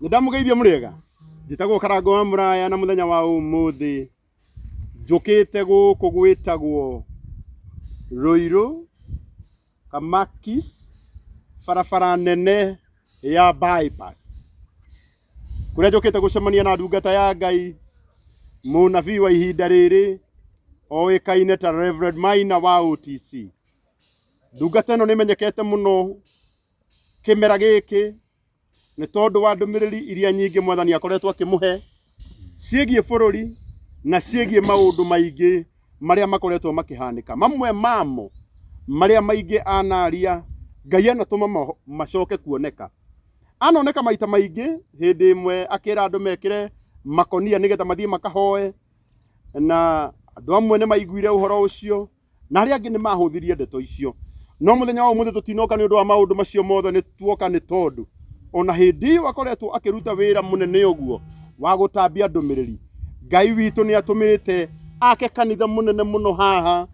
Nĩ ndamũgeithia mũrĩega. Njĩtagwo Karango wa Mũraya na mũthenya wa ũmũthĩ njũkĩte gũkũ gwĩtagwo Ruiru Kamakis, barabara nene ya bypass, kũrĩa njũkĩte gũcemania na ndungata ya Ngai, mũnabii wa ihinda rĩrĩ oĩkaine ta Reverend Maina wa OTC. Ndungata ĩno nĩ ĩmenyekete mũno kĩmera gĩkĩ nĩ tondũ wa ndũmĩrĩri iria nyingĩ mwathani akoretwo akĩmũhe ciĩgiĩ bũrũri na ciĩgiĩ maũndũ maingĩ marĩa makoretwo makĩhanĩka. Mamwe mamo marĩa maingĩ anaria Ngai anatũma macoke kuoneka. Anoneka maita maingĩ, hĩndĩ ĩmwe akĩra andũ mekĩre makonia nĩgetha mathiĩ makahoe, na andũ amwe nĩ maiguire ũhoro ũcio na arĩa angĩ nĩ mahũthirie ndeto icio. No mũthenya wa ũmũthĩ tũtinoka nĩ ũndũ wa maũndũ macio mothe, nĩ tuoka nĩ tondũ ona hĩndĩ ĩyo akoretwo akĩruta wĩra mũnene ũguo wa gũtambia ndũmĩrĩri, Ngai witũ nĩ atũmĩte ake kanitha mũnene mũno haha,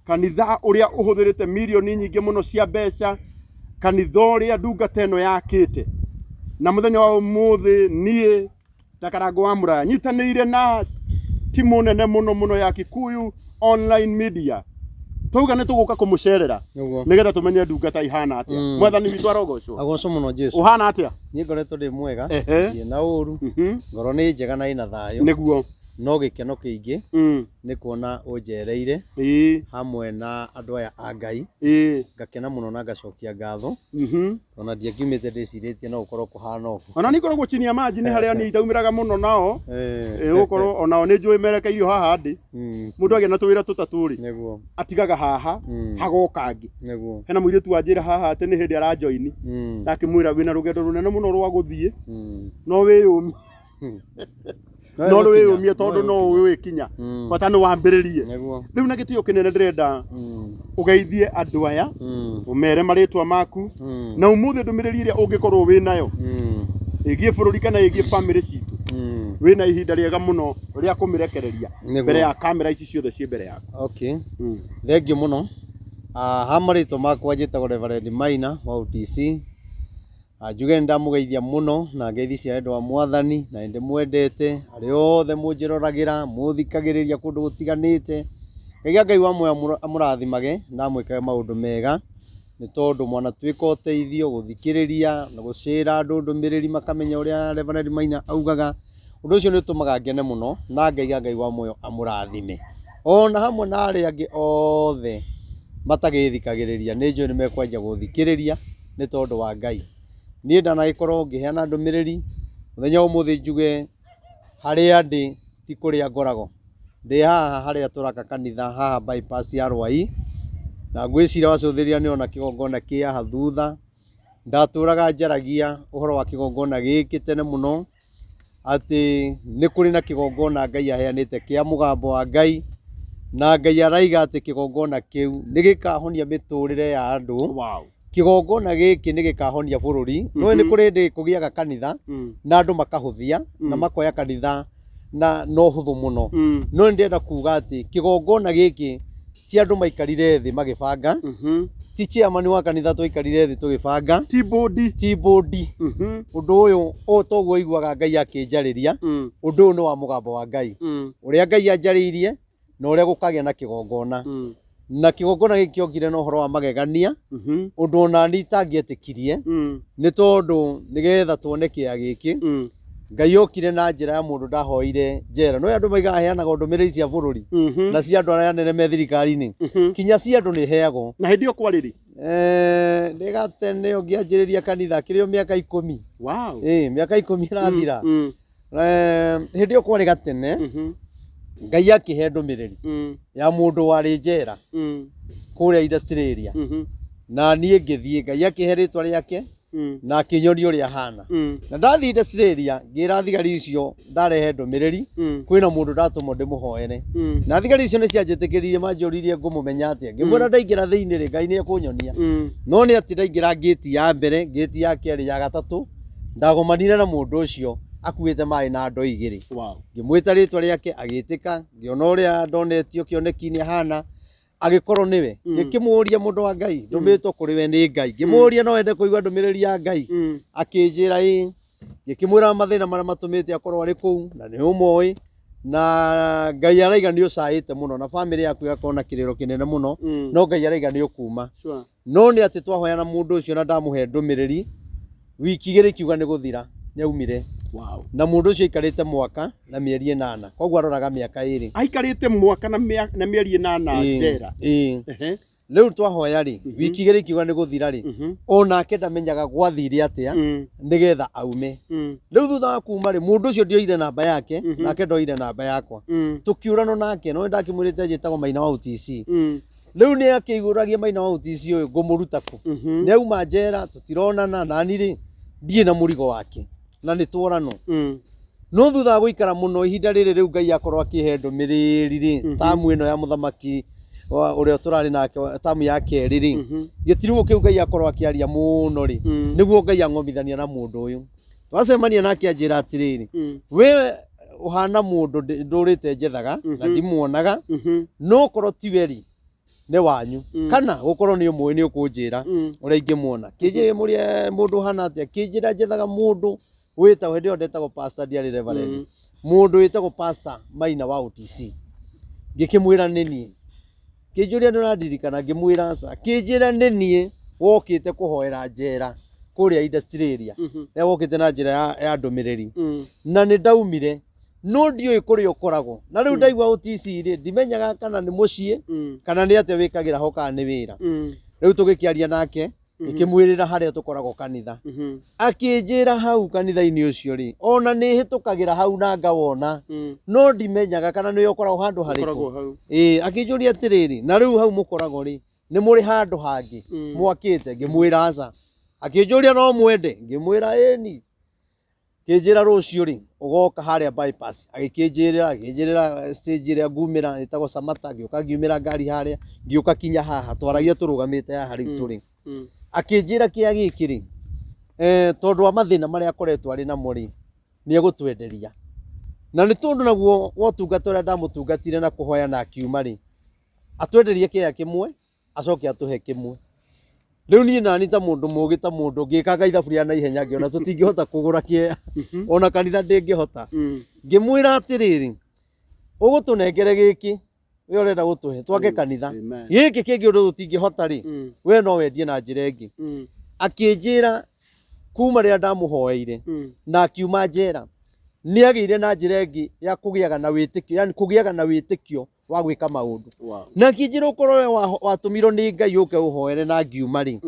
kanitha ũrĩa ũhũthĩrĩte mirioni nyingĩ mũno cia mbeca, kanitha ũrĩa ndungata ĩno yakĩte. Na mũthenya wa ũmũthĩ niĩ ta Karango wa Mũraya nyitanĩire na timu nene mũno mũno ya Kikuyu Online Media, twauga nĩ tũgũka kũmũcerera nĩgetha tũmenye ndungata ihana atĩa. Mwathani witũ arogocwo. Agocwo mũno Jesu. Ũhana atĩa? Niĩ ngoretwo ndĩ mwega. Ndirĩ na ũru. Ngoro nĩ njega na ĩna thayũ. No gĩkeno kĩingĩ nĩ kuona ũnjereire hamwe na andũ aya a Ngai. Ngakena mũno na ngacokia ngatho. Ona ndiakiumĩte ndĩcirĩtie no gũkorwo kũhana ũguo. Ona niĩ ngoragwo chini ya maji, nĩ harĩa niĩ itaumĩraga mũno nao. Gũkorwo onao nĩ njũĩ merekeirio haha ndĩ. Mũndũ agĩa na tũwĩra tũtatũ rĩ, atigaga haha, hagoka angĩ. Hena mũirĩtu wanjĩra haha atĩ nĩ hĩndĩ aranjoini. Ndakĩmwĩra wĩna rũgendo rũnene mũno rwa gũthiĩ, no wĩyũmie. No wĩyũmie tondũ no ũgĩkinya. Bata nĩ wambĩrĩrie. Rĩu na gĩtĩo kĩnene ndĩrenda ũgeithie andũ aya, ũmere marĩtwa maku, na ũmũthĩ ndũmĩrĩri ĩrĩa ũngĩkorwo wĩ nayo ĩgiĩ bũrũri kana ĩgiĩ bamĩrĩ citũ, wĩna ihinda rĩega mũno rĩa kũmĩrekereria mbere ya kamera ici ciothe ciĩ mbere yaku. Okay. Thengiũ mũno. Ha marĩtwa makwa njĩtagwo Reverend Maina wa OTC. Njuge nĩ ndamũgeithia mũno na ngeithi cia wendo wa mwathani, na nĩ ndĩmwendete arĩa othe mũnjĩroragĩra, mũthikagĩrĩria kũndũ gũtiganĩte. Ngai Ngai wa muoyo amũrathimage na amwĩkage maũndũ mega, nĩ tondũ mwanatuĩka ũteithio gũthikĩrĩria na gũcĩra andũ ndũmĩrĩri makamenya ũrĩa Reverend Maina augaga. Ũndũ ũcio nĩ ũtũmaga ngene mũno na ngaiga Ngai wa muoyo amũrathime. Ona hamwe na arĩa angĩ othe matagĩthikagĩrĩria, nĩ njũĩ nĩ mekwanjia gũthikĩrĩria nĩ tondũ wa Ngai. Niĩ ndanagĩkorwo ngĩheana ndũmĩrĩri mũthenya wa ũmũthĩ, njuge harĩa ndĩ ti kũrĩa ngoragwo. Ndĩ haha harĩa tũraka kanitha haha bypass ya Rwai, na ngwĩciria wacũthĩrĩria nĩ ona kĩgongona kĩ haha thutha. Ndatũraga njaragia ũhoro wa kĩgongona gĩkĩ tene mũno, atĩ nĩ kũrĩ na kĩgongona Ngai aheanĩte kĩa mũgambo wa Ngai, na Ngai araiga atĩ kĩgongona kĩu nĩ gĩkahonia mĩtũrĩre ya andũ. Kĩgongona gĩkĩ nĩ gĩkahonia bũrũri. Nĩũĩ nĩ kũrĩ hĩndĩ kũgĩaga kanitha na andũ makahũthia na makoya kanitha na ũhũthũ mũno. No nĩ ndĩrenda kuga atĩ kĩgongona gĩkĩ ti andũ maikarire thĩ magĩbanga, ti chairman wa kanitha twaikarire thĩ tũgĩbanga, ti bodi, ti bodi. Ũndũ ũyũ o toguo ũiguaga Ngai akĩnjarĩria, ũndũ ũyũ nĩ wa mũgambo wa Ngai, ũrĩa Ngai anjarĩirie na ũrĩa gũkagĩa na kĩgongona. Na kĩgongona gĩkĩ kĩokire na ũhoro wa magegania, ũndũ ona niĩ itangĩetĩkirie, nĩ tondũ nĩgetha tuone kĩa gĩkĩ, Ngai okire na njĩra ya mũndũ ndahoire njera. No andũ maigaga heanaga ndũmĩrĩri cia bũrũri na cia andũ arĩa anene me thirikari-inĩ, kinya cia andũ nĩ heagwo. Na hĩndĩ ĩyo kwarĩ rĩ? Ndĩ gatene ũngĩanjĩrĩria kanitha kĩrĩ o mĩaka 10. Ĩĩ, mĩaka 10 ĩrathira. Hĩndĩ ĩyo kwarĩ gatene, Ngai akĩhe ndũmĩrĩri ya mũndũ warĩ njera kũrĩa industrial area. Na niĩ ngĩthiĩ, Ngai akĩhe rĩtwa rĩake na akĩnyonia ũrĩa ahana. Na ndathiĩ industrial area ngĩra thigari icio ndarehe ndũmĩrĩri, kwĩna mũndũ ndatũmwo ndĩmũhoere. Na thigari icio nĩ cianjĩtĩkĩririe, manjũririe ngũmũmenya atĩa. Ngĩmwĩra ndaingĩra thĩinĩ rĩ, Ngai nĩ ekũnyonia. No nĩ atĩ ndaingĩra ngĩti ya mbere, ngĩti ya kerĩ, ya gatatũ, ndagomanire na mũndũ ũcio akuĩte maĩ na ndoo igĩrĩ. Ngĩmwĩta rĩtwa rĩake agĩtĩka, ngĩona ũrĩa ndonetio kĩoneki-inĩ ahana, agĩkorwo nĩwe. Ngĩkĩmũria, mũndũ wa Ngai, ndũmĩtwo kũrĩ we nĩ Ngai. Ngĩmũria no ende kũigua ndũmĩrĩri ya Ngai. Akĩnjĩra ĩĩ. Ngĩkĩmwĩra mathĩna marĩa matũmĩte akorwo arĩ kũu na nĩ ũmoĩ na Ngai araiga nĩ ũcaĩte mũno na bamĩrĩ yaku ĩgakorwo na kĩrĩro kĩnene mũno no Ngai araiga nĩ ũkuma. No nĩ atĩ twahoya na mũndũ ũcio na ndamũhe ndũmĩrĩri wiki igĩrĩ kiuga nĩ gũthira nĩ aumire. Na mũndũ ũcio aikarĩte mwaka na mĩeri 8 koguo aroraga mĩaka 2. Aikarĩte mwaka na mĩeri 8 njera. Rĩu twahoya rĩ wiki 2 kiuga nĩ gũthira rĩ onake ndamenyaga gwathire atĩa nĩgetha aume. Rĩu thutha wa kuma rĩ mũndũ ũcio ndioire namba yake nake ndoire namba yakwa. Tũkĩũranwo nake no ndakĩmwĩrĩte njĩtagwo Maina wa UTC. Rĩu nĩ akĩigũragia Maina wa UTC ũyũ ngũmũruta kũ? Nĩ auma njera tũtironana nani rĩ ndirĩ na mũrigo wake na nĩ tworanwo. No thutha wa gũikara mũno ihinda rĩrĩ rĩu Ngai akorwo akĩhe ndũmĩrĩri rĩ tamu ĩno ya mũthamaki ũrĩa tũrarĩ nake tamu ya kerĩ rĩ gĩtirũgũ kĩu Ngai akorwo akĩaria mũno rĩ nĩguo Ngai ang'omithania na mũndũ ũyũ. Twacemania nake anjĩra atĩrĩrĩ we ũhana mũndũ ndũrĩte njethaga na ndimuonaga no korwo tiwe rĩ nĩ wanyu kana gũkorwo nĩ ũmũĩ nĩ ũkũnjĩra ũrĩa ingĩmuona. Kĩnjĩre mũrĩa mũndũ ũhana atĩa kĩnjĩra njethaga mũndũ wĩtagwo hĩndĩ ĩyo ndetagwo pastor ndiarĩ reverend mũndũ wĩtagwo pastor Maina wa OTC. Ngĩkĩmwĩra nĩ niĩ. Kĩnjũria nĩ ũrandirikana ngĩmwĩra aca. Kĩnjĩra nĩ niĩ wokĩte kũhoera njera kũrĩa industrial area rĩrĩa wokĩte na njĩra ya ndũmĩrĩri na nĩ ndaumire no ndiũĩ kũrĩa ũkoragwo na rĩu ndaigua OTC rĩ ndimenyaga kana nĩ mũciĩ kana nĩ atĩa wĩkagĩra ho kana nĩ wĩra. Rĩu tũgĩkĩaria nake ngĩkĩmwĩrĩra harĩa tũkoragwo kanitha. Akĩnjĩra hau kanitha-inĩ ũcio rĩ ona nĩ hĩtũkagĩra hau na ngawona no ndimenyaga kana nĩ ũkoragwo handũ harĩkũ. Akĩnjũria atĩrĩrĩ na rĩu hau mũkoragwo rĩ nĩ mũrĩ handũ hangĩ mwakĩte? Ngĩmwĩra aca. Akĩnjũria no mwende? Ngĩmwĩra ĩni. Kĩnjĩra rũciũ rĩ ũgoka harĩa bypass. Agĩkĩnjĩrĩra akĩnjĩrĩra stage ĩrĩa ngumĩra ĩtagwo Samata. Ngĩũka ngiumĩra ngari harĩa ngĩũka kinya haha twaragia tũrũgamĩte haha rĩu tũrĩ. Akĩnjĩra kĩa gĩkĩ rĩ tondũ wa mathĩna marĩa akoretwo arĩ namo rĩ nĩ egũtwenderia na nĩ tondũ naguo wa ũtungata ũrĩa ndamũtungatire na kũhoya na akiuma rĩ atwenderie kĩea kĩmwe acoke atũhe kĩmwe. Rĩu niĩ nani ta mũndũ mũgĩ ta mũndũ ngĩkanga ithabu rĩa naihenya ngĩona tũtingĩhota kũgũra kĩea ona kanitha ndĩngĩhota. Ngĩmwĩra atĩrĩrĩ ũgũtũnengere gĩkĩ we ũrenda gũtũhe twake kanitha gĩkĩ kĩngĩ ũndũ tũtingĩhota rĩ we no wendie na njĩra ĩngĩ. Akĩnjĩra kuma rĩrĩa ndamũhoeire na akiuma njera nĩ agĩire na njĩra ĩngĩ ya kũgĩaga na wĩtĩkio yani kũgĩaga na wĩtĩkio wa gwĩka maũndũ. Na akĩnjĩra ũkorwo we watũmirwo nĩ Ngai ũke ũhoere na ngiuma rĩ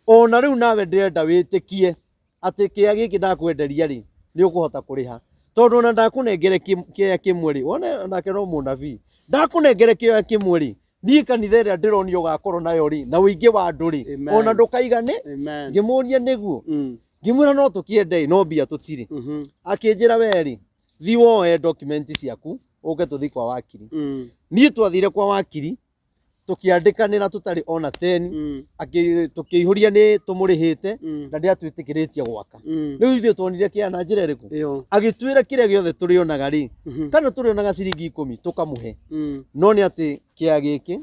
ona rĩu nawe ndĩrenda wĩtĩkie atĩ kĩea gĩkĩ ndakwenderia rĩ nĩ ũkũhota kũrĩha tondũ ona ndakũnengere kĩea kĩmwe rĩ wone nake no mũnabii ndakũnengere kĩea kĩmwe rĩ niĩ kanitha ĩrĩa ndĩronio ũgakorwo nayo rĩ na ũingĩ wa andũ rĩ ona ndũkaigane. Ngĩmũria nĩguo ngĩmwĩra no tũkĩende no mbia tũtirĩ. Akĩnjĩra we rĩ thiĩ woe document ciaku ũke tũthiĩ kwa wakiri. Niĩ twathire kwa wakiri tũkĩandĩkanĩra tũtarĩ ona 10 tũkĩihũria nĩ tũmũrĩhĩte na ndĩatwĩtĩkĩrĩtie gwaka. Rĩu ithuĩ tuonire kĩa na njĩra ĩrĩkũ? Agĩtwĩra kĩrĩa gĩothe tũrĩonaga rĩ kana tũrĩonaga ciringi 10 tũkamũhe. No nĩ atĩ kĩa gĩkĩ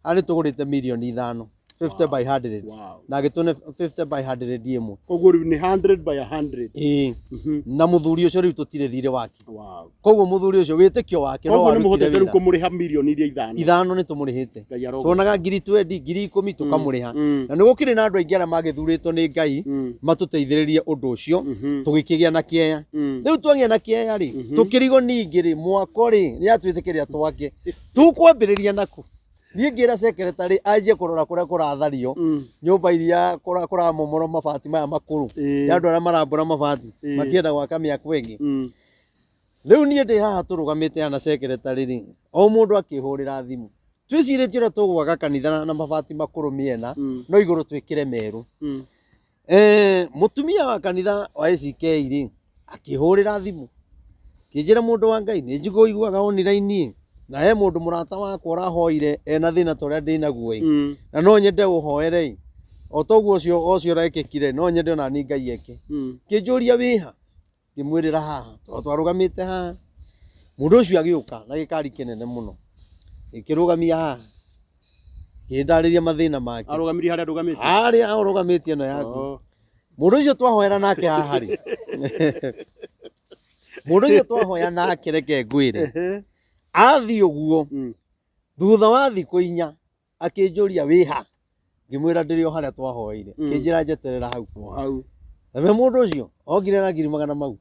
harĩ tũgũrĩte mirioni 5 50 by 100 na agĩtũne 50 by 100 ĩmwe. Koguo rĩu nĩ 100 by 100. Na mũthuri ũcio rĩu tũtirĩ thirĩ wake. Koguo mũthuri ũcio wĩtĩkio wake no Koguo nĩ mũhotete rĩu kũmũrĩha mirioni iria 5. 5 nĩ tũmũrĩhĩte. Tuonaga ngiri 20 ngiri 10 tũkamũrĩha. Na nĩ gũkĩrĩ na andũ aingĩ arĩa magĩthurĩtwo nĩ Ngai matũteithĩrĩrie ũndũ ũcio tũgĩkĩgĩa na kĩeya. Rĩu twagĩa na kĩeya rĩ tũkĩrigwo ningĩ rĩ mwako rĩ nĩ atwĩtĩkĩria twake tũkwambĩrĩria naku. Niĩ ngĩra secretary anjie kũrora kũrĩa kũrathario nyũmba iria kũramomorwo mabati maya makũrũ ya andũ arĩa marambũra mabati makĩenda gwaka mĩako ĩngĩ. Rĩu niĩ ndĩ haha tũrũgamĩte haha na secretary rĩ o mũndũ akĩhũrĩra thimũ twĩcirĩtie ũrĩa tũgwaka kanitha na mabati makũrũ mĩena no igũrũ twĩkĩre merũ. Mũtumia wa kanitha wa ACK rĩ akĩhũrĩra thimũ kĩnjĩra mũndũ wa Ngai nĩ njiguaga online na he mũndũ mũrata wakwa ũrahoire ena thĩna ta ũrĩa ndĩnaguo ĩ na no nyende ũhoere ĩ o toguo ũcio ũcio ũrekĩkire no nyende ona niĩ Ngai eke. Kĩnjũria wĩha ngĩmwĩrĩra haha tondũ twarũgamĩte haha. Mũndũ ũcio agĩũka na gĩkari kĩnene mũno gĩkĩrũgamia haha kĩndarĩria mathĩna make. Arũgamirie harĩa ndũgamĩte? Harĩa ũrũgamĩtie ĩno yaku. Mũndũ ũcio twahoera nake haha rĩ Mũndũ ũcio twahoya nake, reke ngwĩre, athiĩ ũguo, thutha wa thikũ 4 akĩnjũria, "Wĩha?" Ngĩmwĩra, "Ndĩrĩ o harĩa twahoeire." Akĩnjĩra njeterera hau. O hau. Nawe mũndũ ũcio okire na ngiri 500.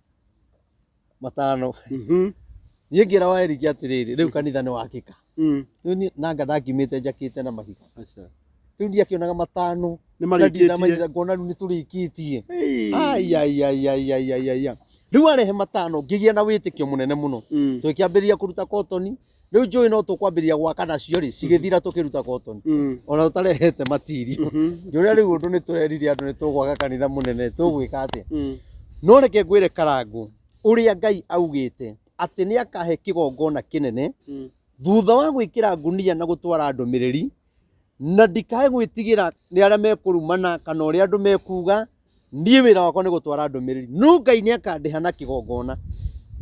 Niĩ ngĩra wa Eric atĩrĩrĩ, rĩu kanitha nĩ wakĩka. Rĩu niĩ nanga ndakiumĩte njakĩte na mahiga. Aca. Rĩu ndiakĩonaga matano Nĩ na ndirĩ na marĩkĩtie. mahiga, ngona rĩu nĩ tũrĩkĩtie. Hey. Ai, ai, ai, ai, ai, ai, ai, ai. Rĩu arehe matano, ngĩgĩa na wĩtĩkio mũnene mũno. Tũkĩambĩrĩria kũruta kotoni. Rĩu njũĩ no tũkwambĩrĩria gwaka nacio rĩ, cigĩthira tũkĩruta kotoni, ona tũtarehete matirio. Ngĩũria, rĩu ũndũ nĩ tũrerire andũ nĩ tũgwaka kanitha mũnene, tũgwĩka atĩa? No reke ngwĩre, Karangũ, ũrĩa Ngai augĩte atĩ nĩ akahe kĩgongona kĩnene thutha wa gwĩkĩra ngunia na gũtwara ndũmĩrĩri, na ndikae gwĩtigĩra nĩ arĩa mekũrumana kana ũrĩa andũ mekuga. Niĩ wĩra wakwa nĩ gũtwara ndũmĩrĩri, no Ngai nĩ akandĩha na kĩgongona.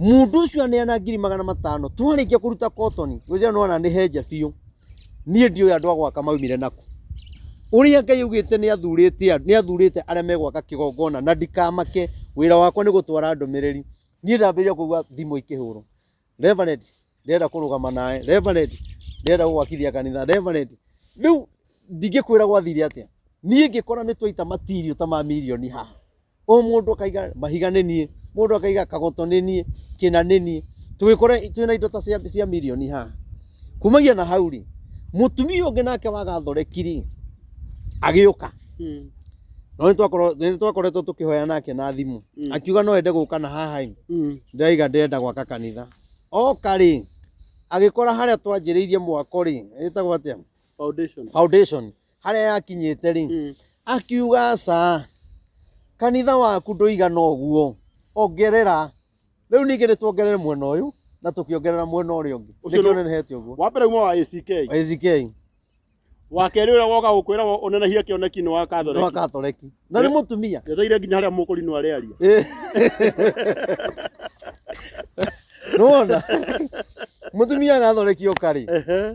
Mũndũ ũcio aneana ngiri 500, twarĩkia kũruta kotoni, gwĩciria nĩwona nĩ henja biũ. Niĩ ndiũĩ andũ a gwaka maumire naku. Ũrĩa Ngai augĩte nĩ athurĩte, nĩ athurĩte arĩa megwaka kĩgongona, na ndikamake, wĩra wakwa nĩ gũtwara ndũmĩrĩri. Niĩ ndambĩrĩria kũigua thimũ ikĩhũrwo, "Reverend, ndĩrenda kũrũgama nawe. Reverend, ndĩrenda gũgwakithia kanitha. Reverend." Rĩu ndingĩkwĩra gwathire atĩa. Niĩ ngĩkora nĩ twaita matirio ta ma mirioni haha. O mũndũ akaiga mahiga nĩ niĩ, mũndũ akaiga kagoto nĩ niĩ, kĩna nĩ niĩ. Tũgĩkora twĩna indo ta cia mirioni haha. Kumagia na hau rĩ, mũtumia ũngĩ nake wa Gathoreki rĩ, agĩũka. No nĩ twakoretwo tũkĩhoya nake na thimũ. Akiuga no ende gũka na haha ĩ. Ndĩraiga ndĩrenda gwaka kanitha. Oka rĩ, agĩkora harĩa twanjĩrĩirie mwako rĩ, ĩtagwo atĩa? Foundation. Foundation. Harĩa yakinyĩte rĩ, akiuga, "Aca, kanitha waku ndũigana ũguo, ongerera." Rĩu ningĩ nĩ tuongerere mwena ũyũ na tũkĩongerera mwena ũrĩa ũngĩ. Ũcio Nĩkĩo ũnenehete ũguo. Wa mbere uma wa ACK. ACK. Wa kerĩ ũrĩa woka gũkwĩra ũnenehie kĩoneki nĩ wa Nĩ wa Catholic. Katholeki. Na nĩ mũtumia. Njeteire nginya harĩa mũkũrinũ arĩaria. Nĩwona mũtumia Gathoreki oka rĩ,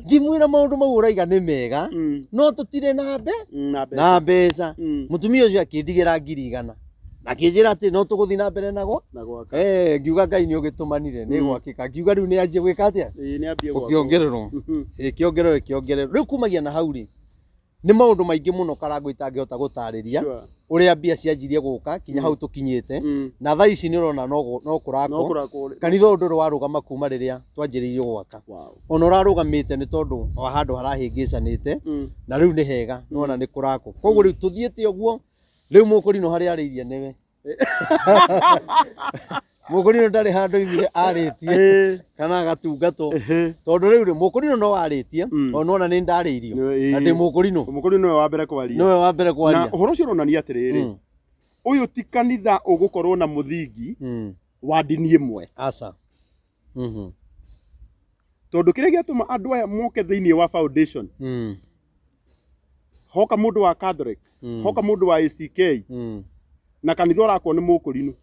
ngĩmwĩra, "Maũndũ mau ũraiga nĩ mega, no tũtirĩ na mbe Na mbeca. na mbeca." Mũtumia ũcio akĩndigĩra ngiri 100 na akĩnjĩra atĩ no tũgũthiĩ na mbere nago. Na gwaka. Eh, ngiuga Ngai nĩ ũgĩtũmanire nĩ gwakĩka. Ngiuga rĩu nĩ anjie gwĩka atĩa? Ĩĩ, nĩ ambie gwakwo. Gũkĩongererwo. Ĩkĩongererwo, ĩkĩongererwo. Rĩu kumagia na hau rĩ, nĩ maũndũ maingĩ mũno, Karangũ, itangĩhota gũtarĩria ũrĩa mbia cianjirie gũka kinya hau tũkinyĩte. Na thaa ici nĩ ũrona no No kũrakwo. kũrakwo. Kanitha ũyũ ndũrĩ warũgama kuma rĩrĩa twanjĩrĩirie gwaka. Ona ũrarũgamĩte nĩ tondũ wa handũ harahĩngĩcanĩte, na rĩu nĩ hega, nĩwona nĩ kũrakwo. Koguo rĩu tũthiĩte ũguo. Rĩu mũkũrinũ harĩa arĩirie nĩwe mũkũrinũ, ndarĩ handũ oimire arĩtie kana agatungatwo, tondũ rĩu rĩ, mũkũrinũ no arĩtie. O nĩwona nĩ ndarĩirio na ndĩ mũkũrinũ. Mũkũrinũ nĩwe wa mbere kwaria. Nĩwe wa mbere Na kwaria. ũhoro ũcio ũronania atĩrĩrĩ, ũyũ ti kanitha ũgũkorwo na mũthingi wa ndini ĩmwe. Aca. Tondũ kĩrĩa gĩatũma andũ aya moke thĩinĩ wa foundation, hoka mũndũ wa Catholic, hoka mũndũ wa ACK, na kanitha ũrakwo nĩ mũkũrinũ,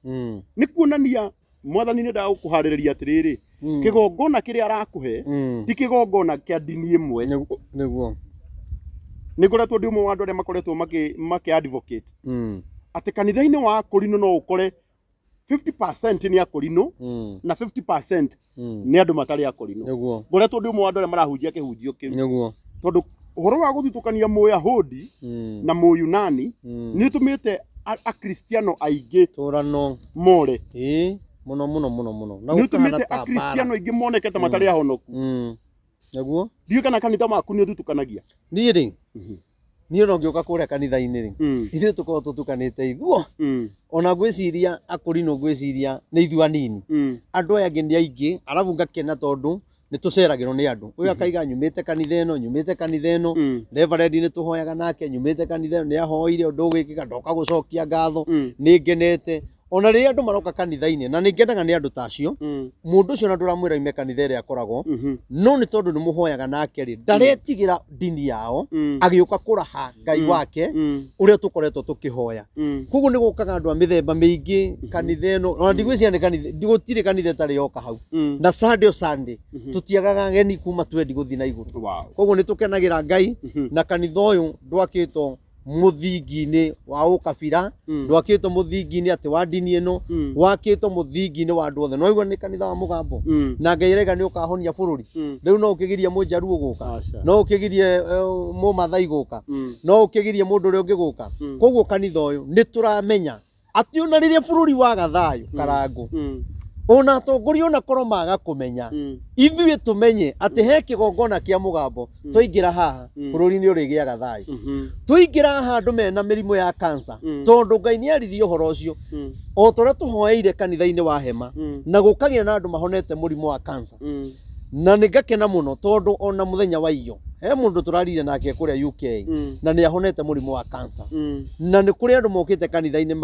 nĩ kuonania mwathani nĩ endaga gũkũharĩrĩria atĩrĩrĩ, kĩgongona kĩrĩa arakũhe ti kĩgongona kĩa ndini ĩmwe. Nĩguo, nĩguo. Nĩ ngoretwo ndĩ ũmwe wa andũ arĩa makoretwo makĩ advocate atĩ kanitha-inĩ wa akũrinũ no ũkore 50% nĩ akũrinũ na 50% nĩ andũ matarĩ akũrinũ. Ngoretwo ndĩ ũmwe wa andũ arĩa marahunjia kĩhunjio kĩu, tondũ ũhoro wa gũthutũkania mũyahudi na mũyunani nĩ ũtũmĩte akristiano aingĩ Tũrano. more. Ĩĩ, mũno mũno mũno mũno, na Nĩ gũkahana ũtũmĩte ta mbara. akristiano aingĩ moneke ta matarĩ ahonoku. Ndiũĩ kana kanitha waku nĩ ũthutũkanagia. Niĩ rĩ, niĩ no ngĩũka kũrĩa kanitha-inĩ rĩ, ithuĩ tũkoragwo tũtukanĩte ithuo. Ona ngwĩciria akũrinũ, ngwĩciria nĩ ithuĩ anini, andũ aya angĩ nĩ aingĩ. Arabu ngakena tondũ nĩ tũceragĩrwo nĩ andũ. Ũyũ akaiga, "Nyumĩte kanitha ĩno, nyumĩte kanitha ĩno. Reverend nĩ tũhoyaga nake, nyumĩte kanitha ĩno, nĩ ahoire ũndũ ũgwĩkĩka, ndoka gũcokia ngatho, nĩ ngenete." Ona rĩrĩa andũ maroka kanitha-inĩ, na nĩ ngenaga nĩ andũ ta acio. Mũndũ ũcio na ndũramwĩra oime kanitha ĩrĩa akoragwo, no nĩ tondũ nĩ mũhoyaga nake rĩ, ndaretigĩra ndini yao, agĩũka kũraha Ngai wake ũrĩa tũkoretwo tũkĩhoya. Koguo nĩ gũkaga andũ a mĩthemba mĩingĩ kanitha ĩno. Ona ndigwĩciria nĩ kanitha, gũtirĩ kanitha ĩtarĩ yoka hau. Na Sunday o Sunday tũtiagaga ageni kuma twendi gũthiĩ na igũrũ. Koguo nĩ tũkenagĩra Ngai, na kanitha ũyũ ndwakĩtwo. Mũthingi-inĩ wa ũkabira, ndwakĩtwo mũthingi-inĩ atĩ wa ndini ĩno, wakĩtwo mũthingi-inĩ wa andũ othe. Nĩwaigua nĩ kanitha wa mũgambo, na Ngai araiga nĩ ũkahonia bũrũri. Rĩu no ũkĩgirie mũnjaruo gũka? Aca. No ũkĩgirie mũmathai gũka? No ũkĩgirie mũndũ ũrĩa ũngĩ gũka? Koguo kanitha ũyũ nĩ tũramenya atĩ ona rĩrĩa bũrũri waga thayũ, Karangũ, ona atongoria ona korwo maga kũmenya, ithuĩ tũmenye atĩ he kĩgongona kĩa mũgambo. Twaingĩra haha, bũrũri nĩ ũrĩgĩaga thayũ. Twaingĩra haha, andũ mena mĩrimũ ya cancer, tondũ Ngai nĩ aririe ũhoro ũcio o ta ũrĩa tũhoeire kanitha-inĩ wa hema, na gũkagĩa na andũ mahonete mũrimũ wa cancer. Na nĩ ngakena mũno tondũ ona mũthenya wa iyo he mũndũ tũrarire nake kũrĩa UK, na nĩ ahonete mũrimũ wa cancer. Na nĩ kũrĩ andũ mokĩte kanitha-inĩ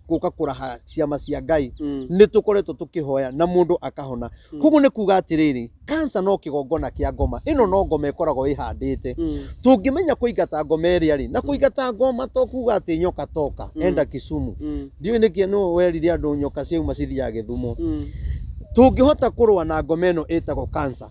gũka kũraha ciama cia Ngai. Nĩ tũkoretwo tũkĩhoya na mũndũ akahona. Koguo nĩ kuga atĩrĩrĩ, cancer no kĩgongona kĩa ngoma ĩno, no ngoma ĩkoragwo ĩhandĩte. Tũngĩmenya kũingata ngoma ĩrĩa rĩ, na kũingata ngoma to kuga atĩ nyoka toka enda Kisumu. Ndiũĩ nĩkĩ nũ werire andũ nyoka ciauma cithiaga Gĩthumo. Tũngĩhota kũrũa na ngoma ĩno ĩtagwo cancer,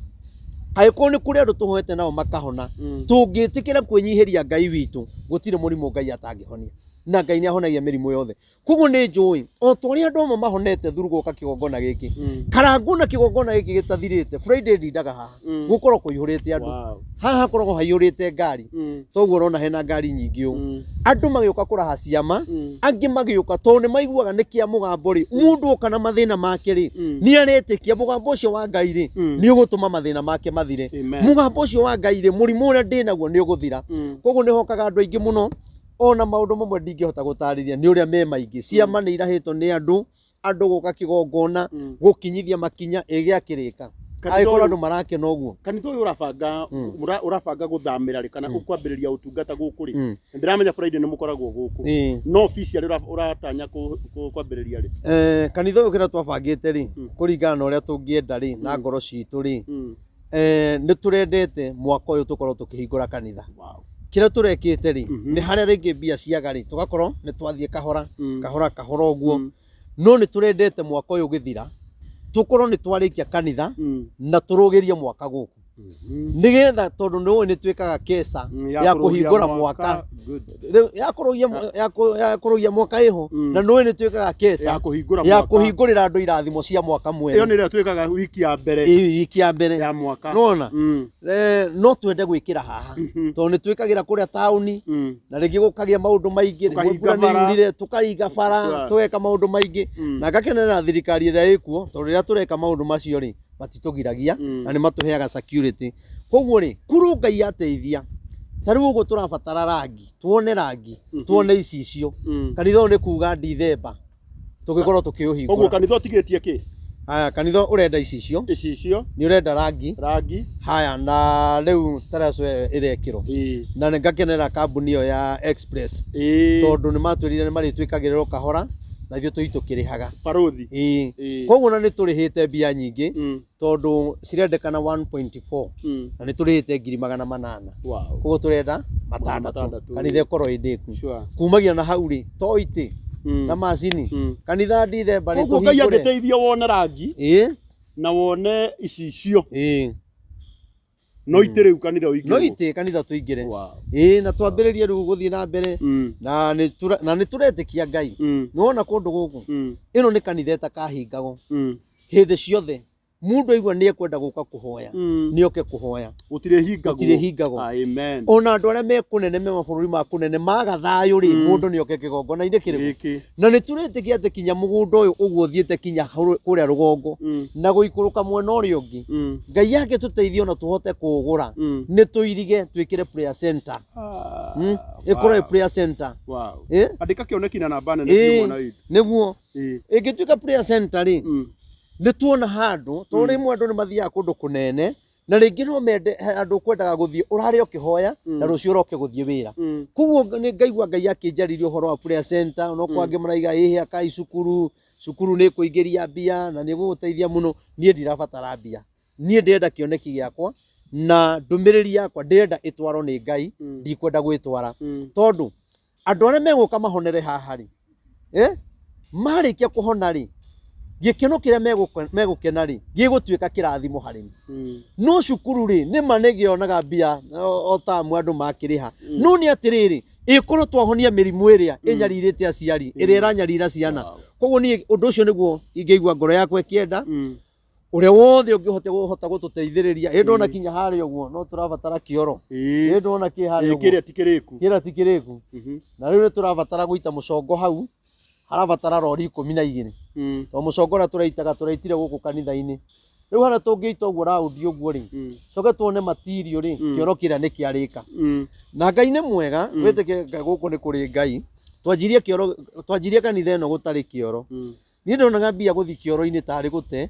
angĩkorwo nĩ kũrĩ andũ tũhoete nao makahona, tũngĩtĩkĩra kwĩnyihĩria Ngai witũ, gũtirĩ mũrimũ Ngai atangĩhonia, na Ngai nĩ ahonagia mĩrimũ yothe. Koguo nĩ njũĩ o ta ũrĩa andũ amwe mahonete through gũka kĩgongona gĩkĩ, Karangũ, na kĩgongona gĩkĩ gĩtathirĩte. Friday ndindaga haha, gũkorwo kũihũrĩte andũ. Haha hakoragwo haihũrĩte ngari, toguo ũrona hena ngari nyingĩ ũũ, andũ magĩũka kũraha ciama, angĩ magĩũka tondũ nĩ maiguaga nĩ kĩa mũgambo rĩ. Mũndũ oka na mathĩna make rĩ, nĩ aretĩkia mũgambo ũcio wa Ngai rĩ, nĩ ũgũtũma mathĩna make mathire. Amen. Mũgambo ũcio wa Ngai rĩ, mũrimũ ũrĩa ndĩnaguo nĩ ũgũthira. Koguo nĩ hokaga andũ aingĩ mũno. Ona maũndũ mamwe ndingĩhota gũtarĩria nĩ ũrĩa me maingĩ. Ciama nĩ irahĩtwo nĩ andũ, andũ gũka kĩgongona, gũkinyithia makinya ĩgĩakĩrĩka. Kanitha Angĩkorwo ũyũ- andũ marakena ũguo. Kanitha ũyũ ũrabanga ũrabanga gũthamĩra rĩ, kana ũkwambĩrĩria ũtungata gũkũ rĩ? Ndĩramenya Friday nĩ mũkoragwo gũkũ, no officially ũratanya kwambĩrĩria rĩ? Kanitha ũyũ kĩrĩa twabangĩte rĩ, kũringana na ũrĩa tũngĩenda rĩ na ngoro citũ rĩ, nĩ tũrendete mwaka ũyũ tũkorwo tũkĩhingũra kanitha. Kĩrĩa tũrekĩte rĩ, nĩ harĩa rĩngĩ mbia ciaga rĩ, tũgakorwo nĩ twathiĩ kahora kahora kahora ũguo, no nĩ tũrendete mwaka ũyũ ũgĩthira tũkorwo nĩ twarĩkia kanitha, na tũrũgĩrie mwaka gũkũ, nĩgetha tondũ nĩ ũĩ nĩ twĩkaga keca ya kũhingũra mwaka. Rĩu ya kũrũgia mwaka ĩho, na nĩ ũĩ nĩ twĩkaga keca ya kũhingũra ya mwaka. Kũhingũrĩra andũ irathimo cia mwaka Ĩyo mwerũ. nĩ ĩrĩa twĩkaga wiki ya mbere Ĩ, wiki ya mbere ya mwaka. Nona no twende gwĩkĩra haha, tondũ nĩ twĩkagĩra kũrĩa taũni, na rĩngĩ gũkagĩa maũndũ maingĩ, rĩmwe Tũkahinga mbura nĩ bara. yurire tũkaringa bara, tũgeka maũndũ maingĩ. Na ngakenerera thirikari ĩrĩa ĩkuo, tondũ rĩrĩa tũreka maũndũ macio rĩ, matitũgiragia, na nĩ matũheaga security. Koguo rĩ, kũrũ Ngai ateithia, ta rĩu ũguo tũrabatara rangi, tuone rangi, tuone icicio. Kanitha ũyũ nĩ kuga Ndithemba tũgĩkorwo Koguo tũkĩũhingũra. Kanitha ũtigĩtie kĩ? Haya, kanitha ũrenda icicio, icicio, nĩ ũrenda rangi, rangi. Haya, na rĩu taraco ĩyo ĩrekĩrwo, na nĩ ngakenera kambuni ĩyo ya Express, tondũ nĩ matwĩrire nĩ marĩtwĩkagĩrĩrwo kahora na ithuĩ tũi tũkĩrĩhaga. Baruthi. Koguo na nĩ tũrĩhĩte mbia nyingĩ, tondũ cirendekana 1.4, na nĩ tũrĩhĩte 800,000. Koguo tũrenda matandatũ, matandatũ, kanitha ĩkorwo ĩ ndĩku. Kumagia na hau rĩ, to itĩ na macini, kanitha Ndithemba rĩ Koguo Ngai tũhingũre. angĩteithia wone rangi na wone icicio, no itĩ rĩu kanitha no ũingĩrwo. Itĩ kanitha tũingĩre. Ĩĩ, na twambĩrĩrie rĩu gũthiĩ na mbere, na nĩ tũretĩkia Ngai. Nĩwona kũndũ gũkũ, ĩno nĩ kanitha ĩtakahingagwo hĩndĩ ciothe. Mũndũ aigua nĩ ekwenda gũka kũhoya, nĩ oke kũhoya. Gũtirĩ hingagwo. Gũtirĩ hingagwo. Amen. Ona andũ arĩa me kũnene, me mabũrũri ma kũnene, maga thayũ rĩ, mũndũ nĩ oke kĩgongona-inĩ kĩrĩkũ? Gĩkĩ. Na nĩ tũretĩkia atĩ kinya mũgũnda ũyũ ũguo ũthiĩte kinya kũrĩa rũgongo na gũikũrũka mwena ũrĩa ũngĩ, Ngai angĩtũteithia ona tũhote kũũgũra, nĩ tũirige twĩkĩre prayer center. Ĩkorwo ĩ prayer center. Ĩ? Andĩka kĩoneki na namba nene biũ, mwana witũ. Nĩguo ĩngĩtuĩka prayer center rĩ, nĩ tuona handũ, tondũ rĩmwe andũ nĩ mathiaga kũndũ kũnene, na rĩngĩ no mende he andũ kwendaga gũthiĩ ũrarĩa ũkĩhoya, na rũciũ ũroke gũthiĩ wĩra. Koguo nĩ ngaigua Ngai akĩnjarĩria ũhoro wa prayer center. No kwangĩ maraiga ĩhĩ akai cukuru, cukuru nĩ kũingĩria mbia na nĩ gũgũteithia mũno. Niĩ ndirabatara mbia, niĩ ndĩrenda kĩoneki gĩakwa na ndũmĩrĩri yakwa ndĩrenda ĩtwarwo nĩ Ngai. Ndikwenda gwĩtwara, tondũ andũ arĩa megũka mahonere haha rĩ, marĩkia kũhona rĩ, gĩkeno kĩrĩa megũkena rĩ, gĩgũtuĩka kĩrathimo harĩ niĩ. No cukuru rĩ, nĩma nĩgĩonaga mbia o tamu andũ makĩrĩha, no nĩ atĩrĩrĩ, Ĩkorwo twahonia mĩrimũ ĩrĩa ĩnyarirĩte aciari, ĩrĩa ĩranyarira ciana. Wow. Koguo niĩ ũndũ ũcio nĩguo ingĩigua ngoro yakwa ĩkĩenda. Mm. Ũrĩa wothe ũngĩhota ũhota gũtũteithĩrĩria, ĩ ndona kinya harĩa ũguo no tũrabatara kĩoro. Ĩĩ. Ĩ ndona kĩ harĩa Ĩĩ, ũguo kĩrĩa ti kĩrĩku. kĩra ti kĩrĩku. Mhm. Na rĩu nĩ tũrabatara gũita mũcongo hau, harabatara rori 12. Mm. Tondũ mũcongo ũrĩa tũraitaga tũraitire gũkũ kanitha-inĩ. Rĩu harĩa tũngĩita ũguo raũndi ũguo rĩ, Mm. coke tuone matirio rĩ, kĩoro kĩrĩa nĩ kĩarĩka. Mm. Na Ngai nĩ mwega, wĩtĩkie Ngai, gũkũ nĩ kũrĩ Ngai. Twanjirie kĩoro, twanjirie kanitha ĩno gũtarĩ kĩoro. Mm. Niĩ ndonaga mbia gũthiĩ kĩoro-inĩ tarĩ gũte,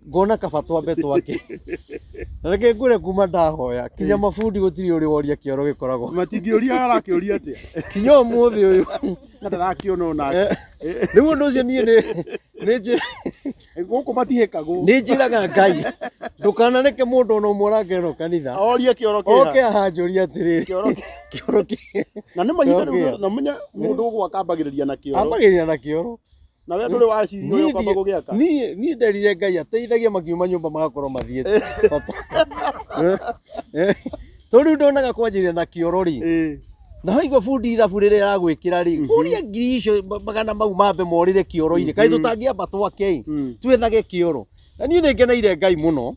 ngona kaba twambe twake. Na reke ngwĩre kuma ndahoya, kinya mabundi gũtirĩ ũrĩ woria kĩoro gĩkoragwo. Matingĩũria arakĩũria atĩa? Kinya ũmũthĩ ũyũ. Na ndarakĩona onake. Rĩu ũndũ ũcio niĩ nĩ Gũkũ matihĩkagwo. nĩ njĩraga Ngai ndũkanareke mũndũ ona ũmwe ũrake ĩno kanitha Orie kĩoro kĩha. oke ahanjũrie atĩrĩrĩ, Kĩoro kĩ- kĩoro kĩ Na nĩ mahinda Kĩoro rĩu kĩa. na menya mũndũ ũgwaka ambagĩrĩria na kĩoro. Ambagĩrĩria na kĩoro. Na we ndũrĩ waciria ũrĩa Niĩ ũkwamba gũgĩaka. Niĩ nderire Ngai ateithagie makiuma nyũmba magakorwo mathiĩte. Tondũ rĩu ndonaga kwanjĩrĩria na kĩoro rĩ, Ĩĩ. na waigua bundi irabu rĩrĩa aragwĩkĩra rĩ, kũria ngiri icio magana mau mambe morĩre kĩoro-inĩ, kaĩ tũtangĩamba twake ĩ, Mm. twethage kĩoro. Na niĩ nĩ ngeneire Ngai mũno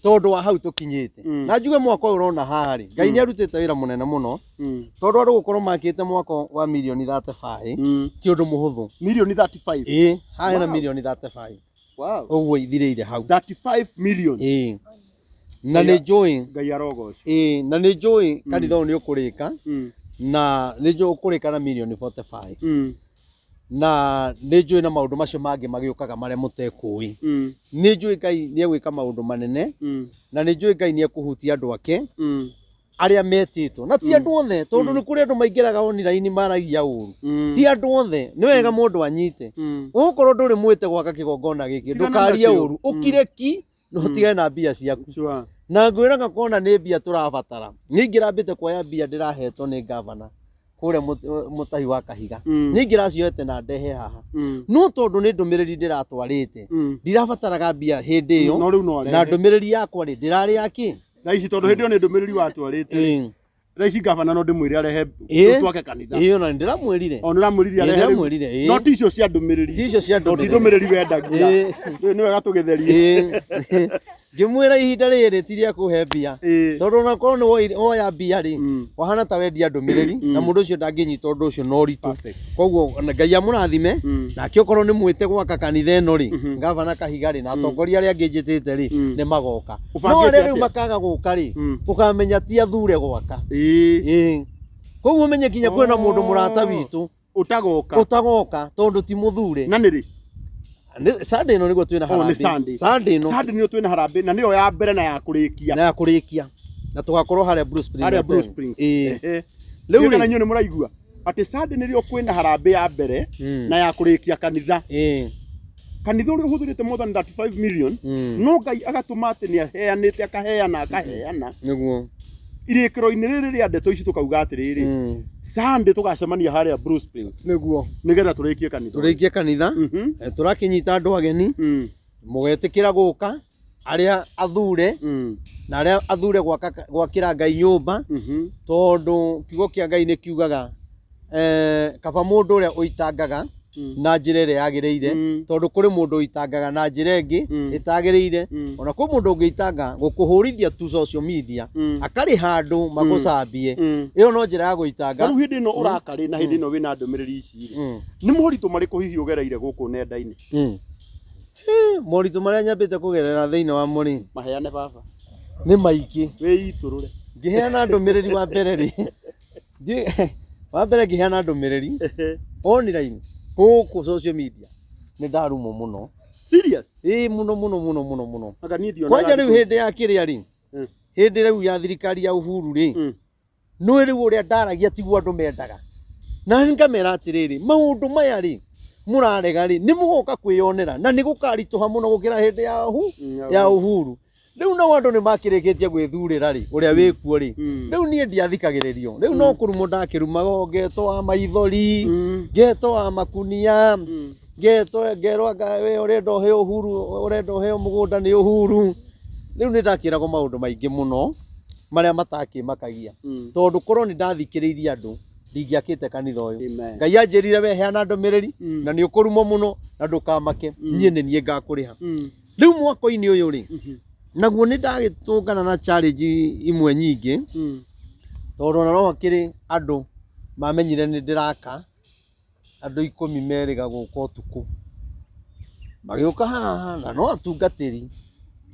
tondũ wa hau tũkinyĩte. Mm. Na njuge mwaka ũyũ ũrona haha rĩ, Ngai nĩ arutĩte wĩra mũnene mũno, Mm. tondũ andũ gũkorwo makĩte mwako wa mirioni 35 Mm. ti ũndũ mũhũthũ. Milioni 35. Ĩĩ, haha hena Wow. mirioni 35 Wow. ũguo ithirĩire hau. 35 million. Ĩĩ. Na nĩ njũĩ, Ngai arogocwo. ĩĩ, na nĩ njũĩ kanitha ũyũ nĩ ũkũrĩka, Mm. na nĩ njũĩ ũkũrĩka na mirioni 45. Mm. Na nĩ njũĩ na maũndũ macio mangĩ magĩũkaga marĩa mũtekũĩ. Mm. Nĩ njũĩ Ngai nĩ egwĩka maũndũ manene, Mm. na nĩ njũĩ Ngai nĩ ekũhutia andũ ake Mm. arĩa metĩtwo. Na ti andũ othe, tondũ nĩ kũrĩ andũ maingĩraga online maragia ũru. Mm. Ti andũ othe, nĩ wega mũndũ anyite. Mm. Ũgũkorwo ndũrĩ mwĩte gwaka kĩgongona gĩkĩ, Tigana ndũkarie nakĩo. ũru, ũkire ki na ũtigane na mbia ciaku. Sure. Na ngwĩraga kona nĩ mbia tũrabatara. Niĩ ingĩrambĩte kuoya mbia ndĩrahetwo nĩ gavana kũrĩa mũtahi wa Kahiga. Mm. Niĩ ingĩracioete na ndehe haha. Mm. No tondũ nĩ ndũmĩrĩri ndĩratwarĩte, Mm. ndirabataraga mbia hĩndĩ ĩyo. No rĩu no Na arehe. ndũmĩrĩri yakwa rĩ, ndĩrarĩ ya kĩ? Thaa ici tondũ hĩndĩ ĩyo nĩ ndũmĩrĩri watwarĩte. Ĩĩ. Thaa ici gavana no ndĩmwĩre arehe Ĩĩ. twake kanitha. Ĩĩ, ona nĩndĩramwĩrire. O nĩũramwĩrire Ĩĩ, arehe rĩu. ndĩramwĩrire, ĩĩ. No ti icio cia ndũmĩrĩri. Ti icio cia No ti ndũmĩrĩri. ndũmĩrĩri wendagia. Ĩĩ. Rĩu nĩ wega tũgĩtherie. Ĩĩ. Ngĩmwĩra ihinda rĩrĩ ti rĩa kũhe mbia. Ĩĩ. Tondũ ona korwo nĩ woya mbia rĩ, Mm. wahana ta wendia ndũmĩrĩri, na mũndũ ũcio ndangĩnyita ũndũ ũcio na ũritũ. Perfect. Koguo ona Ngai amũrathime, Mm. nake okorwo nĩ mwĩte gwaka kanitha ĩno rĩ, gavana Kahiga rĩ, na atongoria arĩa angĩ njĩtĩte rĩ, Mm. nĩ magoka. No Ũbangĩte arĩa rĩu atĩa? makaga gũka rĩ, Mm. ũkamenya ti athure gwaka. Ĩĩ. Ĩĩ. Koguo ũmenye kinya kwĩna mũndũ mũrata witũ Ũtagoka. ũtagoka tondũ ti mũthure. Na nĩ rĩ? Nĩ- Sunday ĩno nĩguo twĩna Oh, nĩ harambee. Sunday. Sunday ĩno Sunday nĩyo twĩna harambee na nĩyo ya mbere na ya kũrĩkia. na ya kũrĩkia, na tũgakorwo harĩa Blue Springs Harĩa Hotel. Blue Springs. Ĩĩ. Ehe. Rĩu Rĩu kana rĩ, inyuĩ nĩ mũraigua atĩ Sunday nĩrĩo kwĩna harambee ya mbere Mm. na ya kũrĩkia kanitha. Ĩĩ. Kanitha ũrĩa ũhũthĩrĩte more than 35 million, Mm. no Ngai agatũma atĩ nĩ aheanĩte akaheana akaheana. Nĩguo. Irĩkĩro-inĩ rĩrĩ rĩa ndeto ici tũkauga atĩrĩrĩ, Mm. Sunday tũgacemania harĩa Blue Springs Nĩguo. nĩgetha tũrĩkie kanitha. Tũrĩkie kanitha. Mhm. Tũrakĩnyita andũ ageni, Mm. mũgetĩkĩra gũka, arĩa athure Mm. na arĩa athure gwaka gwakĩra Ngai nyũmba, Mhm. tondũ kiugo kĩa Ngai nĩ kiugaga kaba mũndũ ũrĩa ũitangaga Mm. na njĩra ĩrĩa yagĩrĩire, Mm. tondũ kũrĩ mũndũ ũitangaga na njĩra ĩngĩ Mm. ĩtagĩrĩire. Mm. Ona kwĩ mũndũ ũngĩitanga gũkũhũrithia tu social media, Mm. akarĩha andũ magũcambie, Mm. ĩyo no njĩra ya gũitanga. Ta rĩu hĩndĩ ĩno ũraka rĩ na hĩndĩ ĩno wĩna ndũmĩrĩri ici rĩ, Mm. nĩ moritũ marĩkũ hihi ũgereire gũkũ nenda-inĩ? Mm. Moritũ marĩa nyambĩte kũgerera thĩinĩ wa mo rĩ, Maheane baba. nĩ maingĩ. Wĩitũrũre. Ngĩheana ndũmĩrĩri wa mbere rĩ, wa mbere ngĩheana ndũmĩrĩri online gũkũ social media nĩ ndarumwo mũno. Serious? Ĩĩ, mũno mũno mũno mũno mũno. Anga niĩ ndionaga Kwanja rĩu thikũ ici. hĩndĩ ya kĩrĩa rĩ, Mm. hĩndĩ rĩu ya thirikari ya Uhuru rĩ, Mm. nĩ rĩu ũrĩa ndaragia tiguo andũ mendaga. Na ngamera atĩrĩrĩ, maũndũ maya rĩ mũrarega rĩ, nĩ mũgoka kwĩyonera na nĩ gũkaritũha mũno gũkĩra hĩndĩ ya Mm, ya Uhuru. Rĩu nao andũ nĩ makĩrĩkĩtie gwĩthurĩra rĩ, ũrĩa wĩkuo rĩ. Mm. Rĩu niĩ ndiathikagĩrĩrio. Rĩu no kũrumwo ndakĩrumagwo, ngetwo wa maithori, Mm. ngetwo wa makunia, Mm. ngetwo ngerwo anga we ũrenda ũheo Uhuru, ũrenda ũheo mũgũnda nĩ Uhuru. Rĩu nĩ ndakĩragwo maũndũ maingĩ mũno marĩa matakĩmakagia. Mm. Tondũ korwo nĩ ndathikĩrĩirie andũ, Ndingĩakĩte kanitha ũyũ. Amen. Ngai anjĩrire we heana ndũmĩrĩri na nĩ ũkũrumwo mũno na ndũkamake, niĩ nĩ niĩ ngakũrĩha. Rĩu mwako-inĩ ũyũ rĩ, naguo nĩ ndagĩtũngana na challenge imwe nyingĩ, tondũ ona no hakĩrĩ andũ mamenyire nĩ ndĩraka, andũ 10 merĩga gũka ũtukũ, magĩũka haha na no atungatĩri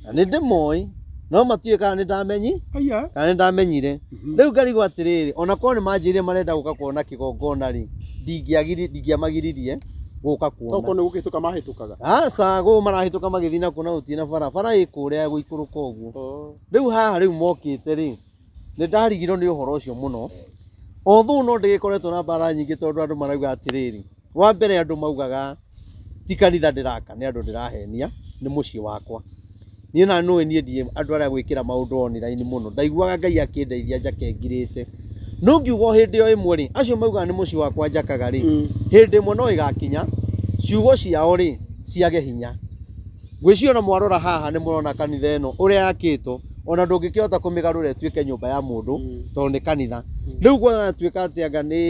na nĩ ndĩmoĩ, no matiũĩ kana nĩ ndamenyi Aya. kana nĩ ndamenyire. Rĩu ngarigwo atĩrĩrĩ, ona korwo nĩ manjĩrire marenda gũka kuona kĩgongona rĩ, ndingĩamagiririe gũka kuona. Tokorwo nĩ gũkĩhĩtũka mahĩtũkaga. Aca, gũkũ marahĩtũka magĩthiĩ na kuona gũtirĩ na bara, bara ĩ kũrĩa gũikũrũka ũguo. Rĩu haha rĩu mokĩte rĩ, nĩ ndarigirwo nĩ ũhoro ũcio mũno. Although no ndĩgĩkoretwo na mbara nyingĩ, tondũ andũ marauga atĩrĩrĩ, wa mbere andũ maugaga ti kanitha ndĩraka, nĩ andũ ndĩrahenia, nĩ mũciĩ wakwa. Niĩ na nũĩ niĩ ndiĩ andũ arĩa gwĩkĩra maũndũ online mũno, ndaiguaga Ngai akĩndeithia njake ngirĩte. No ngiuga o hĩndĩ o ĩmwe rĩ, acio maugaga nĩ mũciĩ wakwa njakaga rĩ, hĩndĩ ĩmwe no ĩgakinya ciugo ciao rĩ ciage hinya. Ngwĩciria ona mwarora haha nĩ mũrona kanitha ĩno ũrĩa yakĩtwo, ona ndũngĩkĩhota kũmĩgarũra ĩtuĩke nyũmba ya mũndũ, tondũ nĩ kanitha. Rĩu gwatuĩka atĩ anga nĩ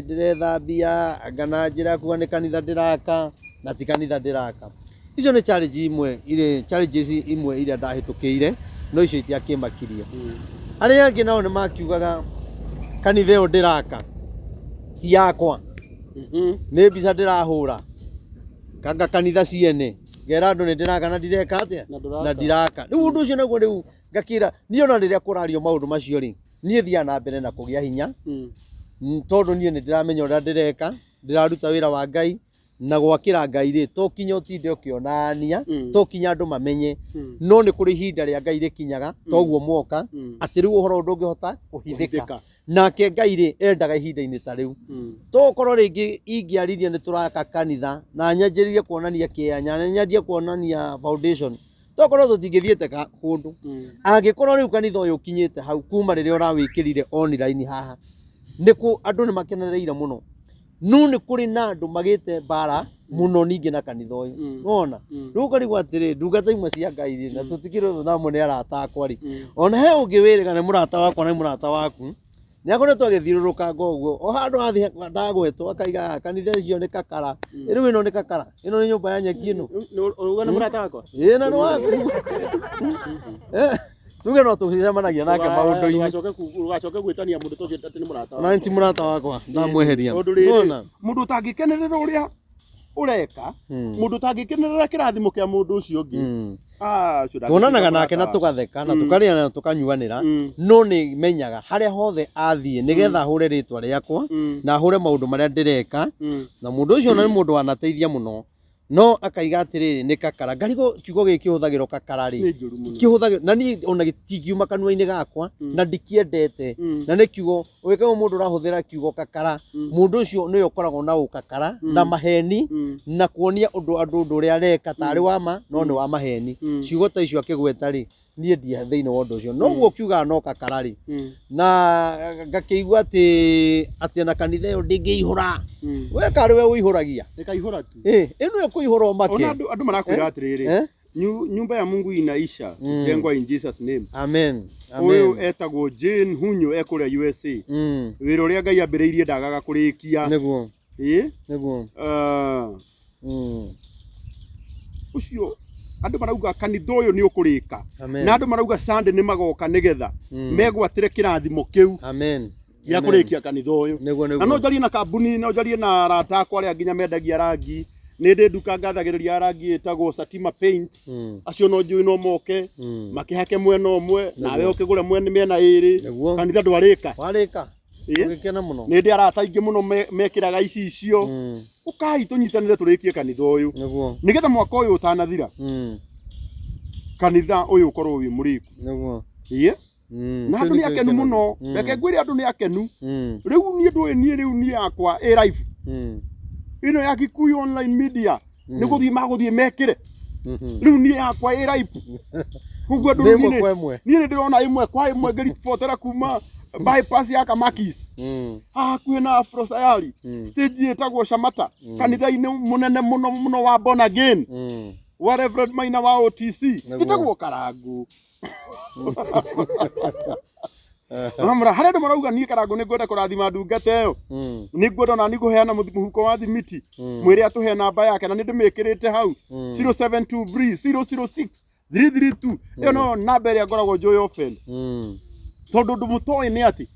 ndĩrethambia, anga na njĩra ya kuga nĩ kanitha ndĩraka, na ti kanitha ndĩraka. Icio nĩ challenge imwe irĩ challenges imwe iria ndahĩtũkĩire, no icio itiakĩmakirie. Arĩa angĩ nao nĩ makiugaga kanitha ĩyo ndĩraka ti yakwa, nĩ mbica ndĩrahũra, kanga kanitha ciene, ngera andũ nĩ ndĩraka na ndireka atĩa, Na ndũraka. Na ndiraka. Rĩu ũndũ ũcio naguo rĩu ngakĩra niĩ ona rĩrĩa kũrario maũndũ macio rĩ, niĩ thiaga na mbere na kũgĩa hinya, tondũ niĩ nĩ ndĩramenya ũrĩa ndĩreka, ndĩraruta wĩra wa Ngai na gwakĩra Ngai rĩ, to kinya ũtinde ũkĩonania, to kinya andũ mamenye, no nĩ kũrĩ ihinda rĩa Ngai rĩkinyaga, toguo mwoka, atĩ rĩu ũhoro ũyũ ndũngĩhota kũhithĩka. Kũhithĩka. Nake Ngai rĩ, endaga ihinda-inĩ ta rĩu. Tokorwo rĩngĩ ingĩaririe nĩ tũraka kanitha na nyanjĩrĩrie kuonania kĩanya, na nyanjie kuonania foundation, tokorwo tũtingĩthiĩte kũndũ. Angĩkorwo rĩu kanitha ũyũ ũkinyĩte hau kuma rĩrĩa ũrawĩkĩrire online haha, nĩ kũ andũ nĩ makenereire mũno, no nĩ kũrĩ na andũ magĩte mbara mũno ningĩ na kanitha ũyũ. Wona rĩu ũkarigwo atĩrĩ, ndungata imwe cia Ngai rĩ, na tũtikĩrĩ namo nĩ arata akwa rĩ, ona he ũngĩ wĩrĩga nĩ mũrata wakwa na nĩ mũrata waku, nĩ akoretwo agĩthiũrũrũkanga ũguo o handũ athiĩ ndagwetwo akaiga, "Ah, kanitha icio nĩ kakara." Rĩu ĩno nĩ kakara, ĩno nĩ nyũmba ya nyeki ĩno. Ũruga nĩ mũrata wakwa? Ĩĩ, na nĩ waku. Tuge no tũcemanagia nake maũndũ-inĩ. Ndũgacoke gwĩtania mũndũ ta ũcio atĩ nĩ mũrata Ona ti mũrata wakwa, ndamweheria. Tondũ rĩrĩ, Wona? mũndũ ũtangĩkenerera ũrĩa ũreka, mũndũ ũtangĩkenerera kĩrathimo kĩa mũndũ ũcio ũngĩ, ah, ũcio ndangĩtuĩka Tuonanaga nake na mũrata. tũgatheka na tũkarĩa na tũkanyuanĩra, no nĩ menyaga harĩa hothe athiĩ nĩgetha ahũre rĩtwa rĩakwa na ahũre maũndũ marĩa ndĩreka, na mũndũ ũcio ona nĩ mũndũ wanateithia mũno, no akaiga atĩrĩrĩ, nĩ kakara. Ngarigwo kiugo gĩkĩ kĩhũthagĩrwo kakara rĩ, Nĩ njũru mũno. kĩhũthagĩrwo na niĩ ona gĩtingiuma kanua-inĩ gakwa na ndikĩendete, na nĩ kiugo ũgĩkorwo mũndũ ũrahũthĩra kiugo kakara, mũndũ ũcio nĩwe ũkoragwo na ũkakara na maheni na kuonia ũndũ andũ ũndũ ũrĩa areka tarĩ wa ma no nĩ wa maheni. Ciugo ta icio akĩgweta rĩ, niĩ ndiĩ thĩinĩ wa ũndũ ũcio, noguo kiugaga no kakara rĩ, na ngakĩigua atĩ ona kanitha ĩyo ndĩngĩihũra. We karĩ we ũihũragia? Ĩkaihũra tu. Ĩ, ĩno ĩkũihũra ũmake. Ona andũ marakwĩra atĩrĩrĩ, Eh? Nyumba ya Mungu inaisha kujengwa in Jesus name. Amen. Ũyũ Amen. etagwo Jane Hunyo ekũrĩa USA. Wĩra ũrĩa Ngai ambĩrĩirie ndagaga kũrĩkia. Nĩguo. Ĩ? Nĩguo. Ah, ũcio andũ marauga kanitha ũyũ nĩ ũkũrĩka. Amen. Na andũ marauga Sunday nĩ magoka nĩgetha megwatĩre kĩrathimo kĩu Amen. gĩa Amen. kũrĩkia kanitha ũyũ. Nĩguo. Na no njarie na kambuni, no njarie na arata akwa arĩa nginya mendagia rangi. Nĩ ndĩ nduka ngathagĩrĩria rangi ĩtagwo Satima Paint. Acio no njũĩ no moke makĩhake mwena ũmwe nawe ũkĩgũre mwena mĩena ĩrĩ. Nĩguo. Kanitha ndwarĩka. Warĩka. Ĩ? Ũgĩkena mũno. Nĩ ndĩ arata aingĩ mũno mekĩraga icicio. Ũkai tũnyitanĩre tũrĩkie kanitha ũyũ Nĩguo. nĩgetha mwaka ũyũ ũtanathira kanitha ũyũ ũkorwo wĩ mũrĩku. Nĩguo. Ĩ? Na Kĩu andũ nĩ nĩkĩo akenu gĩkeno. mũno. Reke ngwĩre andũ nĩ akenu. Rĩu niĩ ndũĩ niĩ rĩu niĩ yakwa ĩ live ĩno ya Kikuyu online media nĩ gũthiĩ magũthiĩ mekĩre. Rĩu niĩ yakwa ĩ live koguo andũ Nĩ rĩu ĩmwe niĩ kwa ĩmwe. niĩ nĩ ndĩrona ĩmwe kwa ĩmwe ngĩribotera kuma bypass ya Kamakis haha hakuhĩ na Afro Sayari, stage ĩtagwo Shamata, kanitha-inĩ mũnene mũno mũno wa Born Again wa Reverend Maina wa OTC. Nĩguo. Njĩtagwo Karangu. Mamũra harĩa andũ marauga niĩ Karangũ nĩ ngwenda kũrathima ndungata ĩyo, nĩ ngwenda ona niĩ kũheana mũhuko wa thimiti, mwĩre atũhe namba yake na nĩ ndĩmĩkĩrĩte hau, 0723 006 332. Ĩyo no namba ĩrĩa ngoragwo njũĩ often, tondũ ũndũ mũtoĩ nĩ atĩ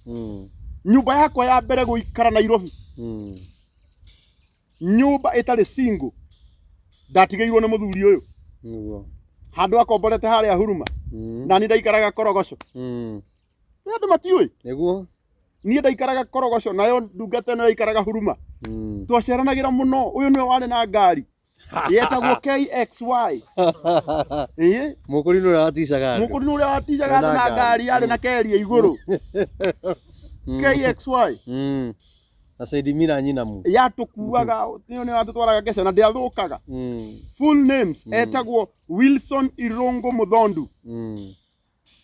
nyũmba yakwa ya mbere gũikara Nairobi, nyũmba ĩtarĩ single, ndatigĩirwo nĩ mũthuri ũyũ Nĩguo. Handũ akomborete harĩa Huruma, na niĩ ndaikaraga Korogoco. Nĩ andũ matiũĩ. Nĩguo. Niĩ ndaikaraga Korogoco, nayo ndungata ĩno yaikaraga Huruma. Twaceranagĩra mũno. Ũyũ nĩwe warĩ na ngari yetagwo KXY. Ĩĩ. Mũkũrinũ ũrĩa waticaga andũ. Mũkũrinũ ũrĩa waticaga andũ na ngari yarĩ na keria igũrũ, KXY. Na Saidimira nyinamu. Yatũkuaga, nĩyo nĩyo yatũtwaraga Kesha na ndĩathũkaga. Full names etagwo Wilson Irungu Muthondu.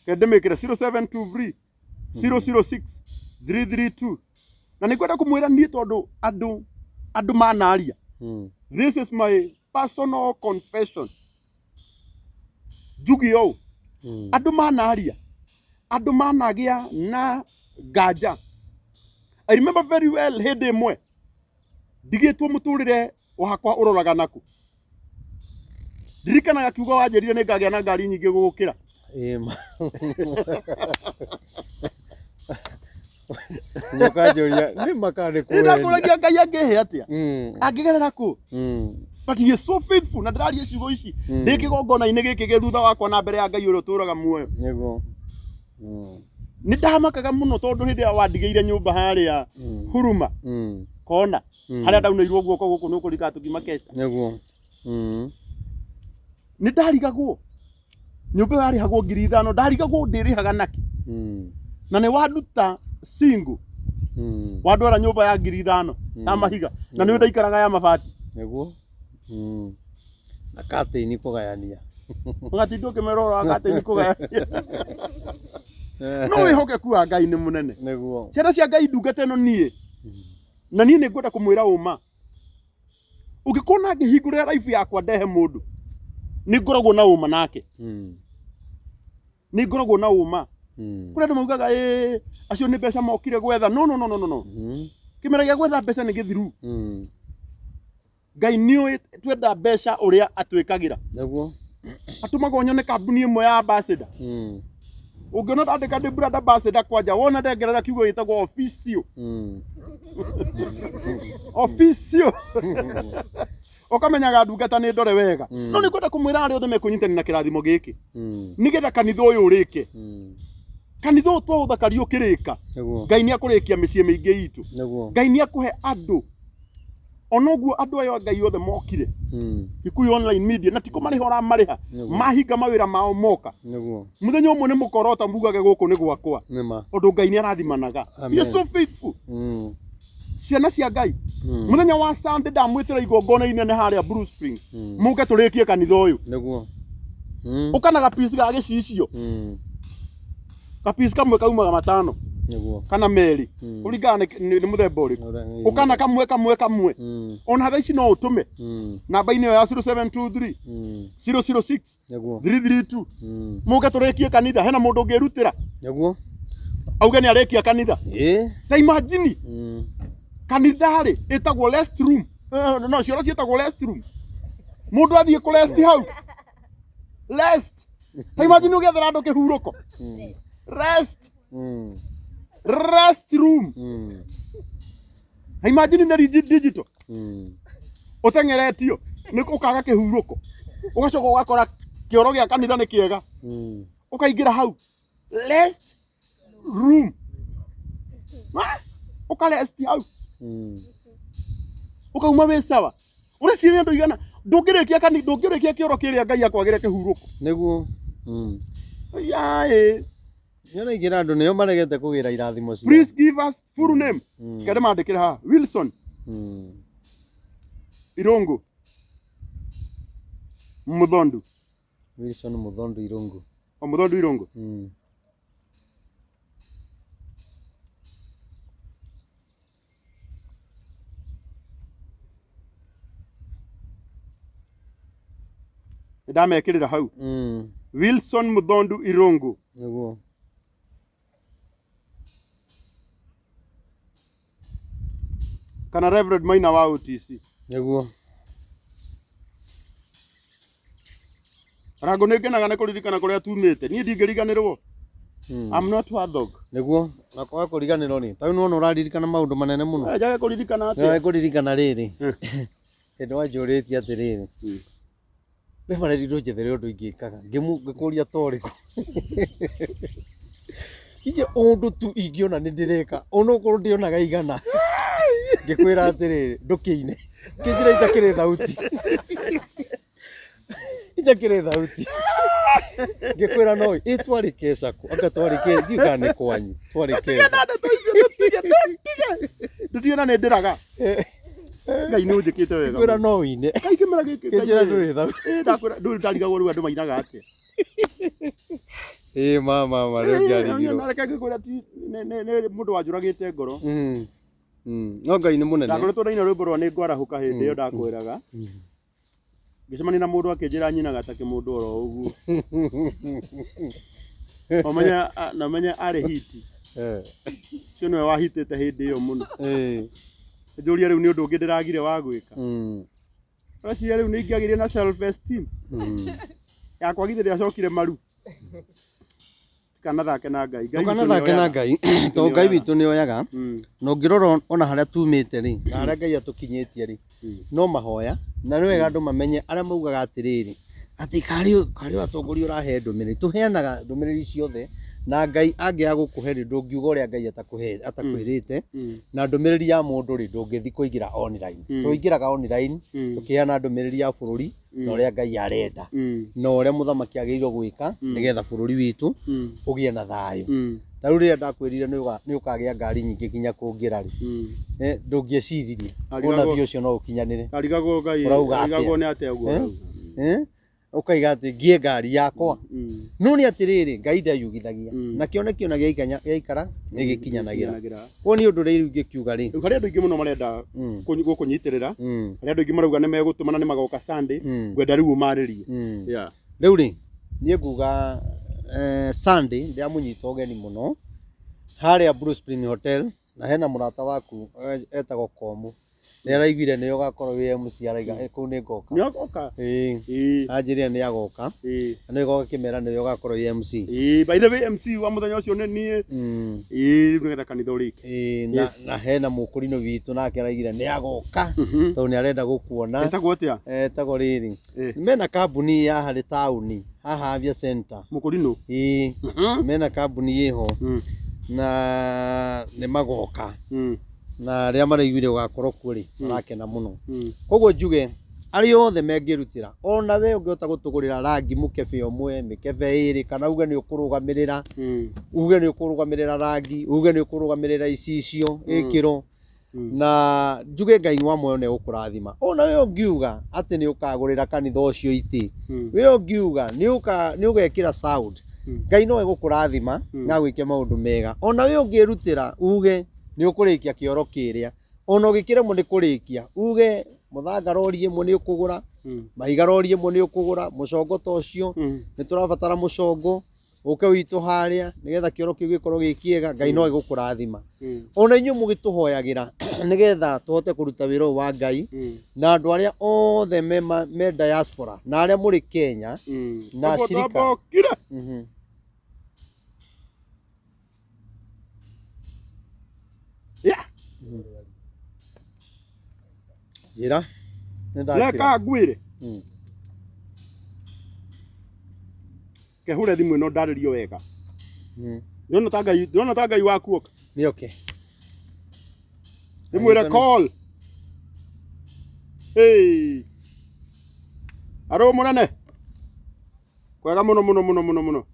Kendemĩkĩre 0723 006 332. Na nĩ ngwenda kũmwĩra niĩ, tondũ andũ manaria, this is my personal confession, njuge ũũ, andũ manaria, andũ managĩa na nganja. I remember very well hĩndĩ ĩmwe ndigĩtwo mũtũrĩre wakwa ũroraga naku. Ndirikanaga kiugo wanjĩrire nĩ ngagĩa na ngari nyingĩ gũgũkĩra. Ĩĩ ma. Nyokanjũria nĩ maka nĩ kũhenia. Ndakũragia Ngai angĩhe atĩa, angĩgerera kũ? But he is so faithful, na ndĩraria ciugo ici ndĩ kĩgongona-inĩ gĩkĩ gĩ thutha wakwa na mbere ya Ngai ũrĩa ũtũũraga muoyo. Nĩguo. Nĩ ndamakaga mũno, tondũ hĩndĩ ĩrĩa wandigĩire nyũmba harĩa Huruma kona, harĩa ndaunĩirwo guoko gũkũ nĩ ũkũrikaga tũkiuma Kesha, Nĩguo. Nĩ ndarigagwo nyũmba ĩyo yarĩhagwo 5,000, ndarigagwo ndĩrĩhaga naki, na nĩ wanduta single, wandwara nyũmba ya 5,000 ya mahiga, na nĩ ndaikaraga ya mabati. Nĩguo. Na katĩini kũgayania. Ũgatinda ũkĩmera ũhoro wa katĩini kũgayania. No wĩhokeku wa Ngai nĩ mũnene. Nĩguo. Ciana cia Ngai, ndungata ĩno niĩ na niĩ nĩ ngwenda kũmwĩra ũma, ũngĩkona ngĩhingũrĩra life yakwa ndehe mũndũ, nĩ ngoragwo na ũma nake. Nĩ ngoragwo na ũma. Kũrĩ andũ maugaga ĩ acio nĩ mbeca mokire gwetha. No, no, no, no, no, no. Kĩmera gĩa gwetha mbeca nĩ gĩthiru. Ngai nĩũĩ twenda mbeca ũrĩa atwĩkagĩra. Nĩguo. Atũmaga nyone kambuni ĩmwe ya ambassador. Ũngĩona ndandĩka ndĩ brand ambassador, kwanja wona ndengerera kiugo gĩtagwo official, official, ũkamenyaga ndungata nĩ ndore wega. No nĩ ngwenda kũmwĩra arĩa othe mekũnyitanĩra na kĩrathimo gĩkĩ, nĩgetha kanitha ũyũ ũrĩke, kanitha ũyũ twaũthakaria ũkĩrĩka, Nĩguo. Ngai nĩ akũrĩkia mĩciĩ mĩingĩ itũ. Nĩguo. Ngai nĩ akũhe andũ onoguo andũ aya a Ngai othe mokire Gikuyu Online Media, na tiko marĩha ũramarĩha. Nĩguo. Mahinga mawĩra mao moka. Nĩguo. Mũthenya ũmwe nĩ mũkorota mugage gũkũ nĩ gwakwa, Nĩma. tondũ Ngai nĩ arathimanaga. Amen. He is so faithful. Ciana cia Ngai, mũthenya wa Sunday ndamwĩtĩra igongona inene harĩa Blue Springs, mũke tũrĩkie kanitha ũyũ. Nĩguo. Ũkana gapici ga gĩcicio, gapici kamwe kaumaga 5 Nĩguo. kana 2, kũringana nĩ mũthemba ũrĩkũ. Ũkana kamwe kamwe kamwe. Ona thaa ici no ũtũme namba-inĩ ĩyo ya 0723 006 Nĩguo. 332, mũke tũrĩkie kanitha. Hena mũndũ ũngĩrutĩra Nĩguo. auge nĩ arĩkia kanitha? Ĩĩ. Ta imagine, kanitha rĩ ĩtagwo rest room. No cioro ciĩtagwo rest room, mũndũ athiĩ kũ rest hau, rest. Ta imagine ũgĩethera andũ kĩhurũko, rest, rest room. Ta imagine nĩ digital ũteng'eretio nĩ ũkaga kĩhurũko, ũgacoka ũgakora kĩoro gĩa kanitha nĩ kĩega, ũkaingĩra hau rest room. Ah, ũkarest hau, ũkauma wĩ sawa. Ũreciria andũ igana ndũngĩrĩkia kani ndũngĩrĩkia kĩoro kĩrĩa Ngai akwagĩre kĩhurũko? Nĩguo. Yaĩ. Nĩona ingĩra andũ nĩo maregete kũgĩra irathimo ciao. Please give us full name. Kende mandĩkĩre haha Wilson Irungu Muthondu. Wilson Muthondu Irungu. O Muthondu Irungu. Nĩndamekĩrĩra hau. Wilson Muthondu Irungu. Nĩguo. Kana Reverend Maina wa OTC. Nĩguo. Rango nĩ ngenaga nĩ kũririkana kũrĩa tumĩte. Niĩ ndingĩriganĩrwo. I'm not a dog. Nĩguo. Na kwaga kũriganĩrwo rĩ, ta rĩu nĩwona ũraririkana maũndũ manene mũno. Eh, njage kũririkana Nĩwe atĩa? ngũririkana rĩrĩ. Eh. Hĩndĩ wanjũrĩtie atĩrĩrĩ. Reverend ndũnjethere ũndũ ingĩkaga. Ngĩkũria ta ũrĩkũ. Inje ũndũ tu ingĩona nĩ ndĩreka. Onokorwo ndĩonaga igana. Ngĩkwĩra atĩrĩrĩ, ndũkĩine. Kĩnjĩra itakĩrĩ thauti. Itakĩrĩ thauti. Ngĩkwĩra no ĩ twarĩ keca kũ? Anga twarĩ ke ndiũĩ kana nĩ kwanyu. Twarĩ Tiga keca. na ndeto icio ndũtige, ndũtige. Ndũtige na nĩ ndĩraga. Ngai nĩ ũnjĩkĩte wega. Ngĩkwĩra no ũine. Ngai kĩmera gĩkĩ. Ngai Kĩnjĩra ĩ. ndũrĩ thauti. Ĩ, ndakwĩra ndũrĩ ndarigagwo rĩu andũ mainaga atĩa. Ĩ ma ma ma rĩu ngĩarigirwo. Na reke ngĩkwĩra ti nĩ mũndũ wanjũragĩte ngoro. No Ngai nĩ mũnene. Ndakoretwo ndaina rwĩmbo rwa nĩ ngwarahũka hĩndĩ ĩyo ndakwĩraga. Ngĩcemania na mũndũ akĩnjĩra nyinaga ta kĩmũndũ oro ũguo. Na ũmenye arĩ hiti. Ũcio nĩwe wahitĩte hĩndĩ ĩyo mũno. Njũria rĩu nĩ ũndũ ũngĩ ndĩragire wa gwĩka. Ũreciria rĩu nĩ ingĩagĩire na self esteem. Yakwa githĩ ndĩacokire maru. Ndũkanathake na Ngai. Ngai witũ Ndũkanathake na nĩoyaga. Ngai tondũ Ngai witũ nĩ oyaga. Na ũngĩrora ona harĩa tumĩte rĩ na harĩa Ngai atũkinyĩtie rĩ no mahoya na nĩ wega andũ mamenye arĩa maugaga atĩrĩrĩ atĩ karĩ atongoria ũrahe ndũmĩrĩri tũheanaga ndũmĩrĩri ciothe na Ngai angĩaga gũkũhe rĩ ndũngiuga ũrĩa Ngai atakwĩrĩte na ndũmĩrĩri ya mũndũ rĩ ndũngĩthiĩ kũingĩra online. Tũingĩraga online tũkĩheana ndũmĩrĩri ya bũrũri na ũrĩa Ngai arenda na ũrĩa mũthamaki agĩrĩirwo gwĩka nĩgetha bũrũri witũ ũgĩe na thayũ. Ta rĩu rĩrĩa ndakwĩrire nĩ ũkagĩa ngari nyingĩ nginya kũngĩra rĩ, ndũngĩeciririe ũnabii ũcio no ũkinyanĩre. Arigagwo Ngai, Ũrauga atĩa? arigagwo nĩ atĩa ũguo Eh? ũrauga. Ũkaiga atĩ ngie ngari yakwa. No nĩ atĩrĩrĩ, Ngai ndeyugithagia na kĩoneki ona gĩaikara nĩ gĩkinyanagĩra. Gĩkinyanagĩra. Koguo nĩ ũndũ rĩu ingĩkiuga rĩ. Rĩu harĩ andũ aingĩ mũno marenda gũkũnyitĩrĩra. Harĩ andũ aingĩ marauga nĩ megũtũmana nĩ magoka Sunday. Ngwenda rĩu ũmarĩrie. Yeah. Rĩu rĩ, niĩ nguga Sunday ndĩramũnyita ũgeni mũno harĩa Blue Spring Hotel na hena mũrata waku etagwo Komu. Nĩ araiguire nĩ ũgakorwo wĩ MC araiga kũu nĩ ngoka. Nĩ agoka. Ĩĩ. Ĩĩ. Anjĩrire nĩ agoka. Ĩĩ. Na nĩ goka kĩmera nĩ ũgakorwo wĩ MC. Ĩĩ, by the way MC wa mũthenya ũcio nĩ niĩ. Ĩĩ, nĩgetha kanitha ũrĩke. Ĩĩ, na hena mũkũrinũ witũ nake araigire nĩ agoka tondũ nĩ arenda gũkuona. Etagwo atĩa? Etagwo rĩrĩ. Mena kambuni ya harĩ taũni haha Avia Center. Mũkũrinũ? Ĩĩ. Mena kambuni ĩho na nĩ magoka. Na arĩa maraiguire ũgakorwo kuo rĩ marakena mũno. Koguo njuge arĩa othe mengĩrutĩra ona we ũngĩhota gũtũgũrĩra rangi mũkebe ũmwe mĩkebe ĩrĩ kana uge nĩ ũkũrũgamĩrĩra uge nĩ ũkũrũgamĩrĩra rangi uge nĩ ũkũrũgamĩrĩra icicio ĩkĩro na njuge Ngai wa muoyo nĩ egũkũrathima. Ona we ũngiuga atĩ nĩ ũkagũrĩra kanitha ũcio itĩ we ũngiuga nĩ ũgekĩra sound Ngai no egũkũrathima na agwĩke maũndũ mega. Ona we ũngĩrutĩra uge nĩ ũkũrĩkia kĩoro kĩrĩa ona ũgĩkĩremwo nĩ kũrĩkia uge mũthanga rori ĩmwe nĩ ũkũgũra mahiga rori ĩmwe nĩ ũkũgũra mũcongo ta ũcio nĩ tũrabatara mũcongo ũke witũ harĩa nĩgetha kĩoro kĩu gĩkorwo gĩ kĩega Ngai no egũkũrathima. Ona inyuĩ mũgĩtũhoyagĩra nĩgetha tũhote kũruta wĩra ũyũ wa Ngai na andũ arĩa othe me diaspora na arĩa mũrĩ Kenya na cirika. Yeah. Njĩra. Nĩ ndakira. Reka ngwĩre. Kehure thimũ ĩno ndarĩrio wega. Ndĩrona ta Ngai, ndĩrona ta Ngai waku oka. Nĩ oke. Ndĩmwĩre call. Hey. Aro mũnene. Kwega mũno mũno mũno mũno mũno.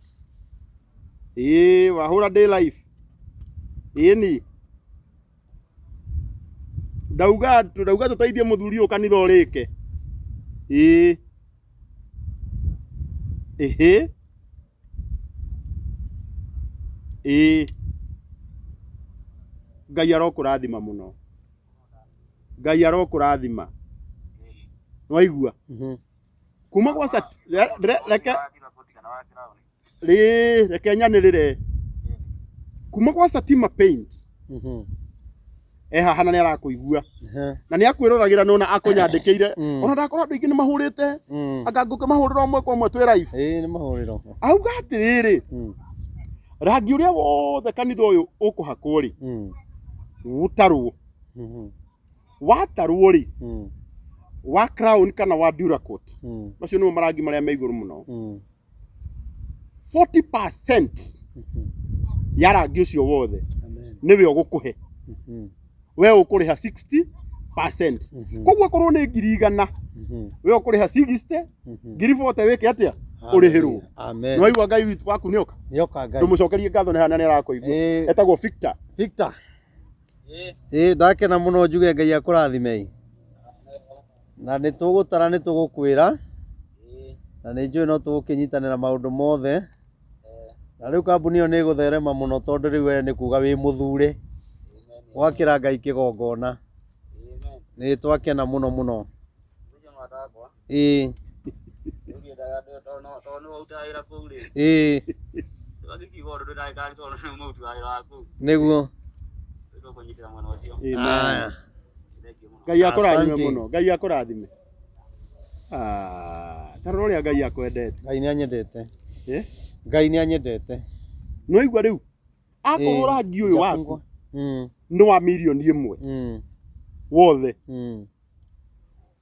Ĩĩ, wahũra day life. Ĩni. Ndauga ndauga tũteithie mũthuri ũyũ kanitha ũrĩke. Ĩĩ. Ĩhĩ. Ĩĩ. Ngai arokũrathima mũno. Ngai arokũrathima. Nĩwaigua? Kuma gwa reke rĩ reke nyanĩrĩre. Kuma gwa Satima Paint. E haha na nĩ arakũigua Ehe. na nĩ akwĩroragĩra nona akũnyandĩkĩire. Ona ndakora andũ aingĩ nĩ mahũrĩte, anga ngũkĩmahũrĩra ũmwe kwa ũmwe twĩ live. Ĩĩ nĩ mahũrĩro. Auga atĩrĩrĩ, rangi ũrĩa wothe kanitha ũyũ ũkũhakwo rĩ, ũtarwo, watarwo rĩ, wa crown kana wa Duracoat, macio nĩmo marangi marĩa me igũrũ mũno, 40% ya rangi ũcio wothe Amen. nĩwe ũgũkũhe. We ũkũrĩha 60%. Koguo akorwo nĩ 100,000, we ũkũrĩha 60, 40,000 wĩke atĩa? Ũrĩhĩrwo. Amen. Nĩwaigua Ngai witũ waku nĩoka? Nĩoka Ngai. Ndũmũcokerie ngatho nĩ hana nĩ arakũigua. Ĩĩ. Etagwo Victor. Victor. Ĩĩ ndakena mũno njuge Ngai akũrathime. Na nĩ tũgũtara nĩ tũgũkwĩra na nĩ njũĩ no tũgũkĩnyitanĩra maũndũ mothe. Na rĩu kambuni ĩyo nĩ ĩgũtherema mũno tondũ rĩu we nĩ kuga wĩ mũthure. Gwakĩra Ngai kĩgongona. Nĩ twakena mũno mũno. Ĩĩ. Ĩĩ. Nĩguo. Amen. Aya. Ngai akũrathime Asante. mũno. Ngai akũrathime. Ah, ta rora ũrĩa Ngai akwendete. Ngai nĩ anyendete. Eh? Ngai nĩ anyendete. Nĩwaigua rĩu? Akorwo Ĩĩ. rangi ũyũ waku Njabungwa. nĩ wa 1,000,000 wothe,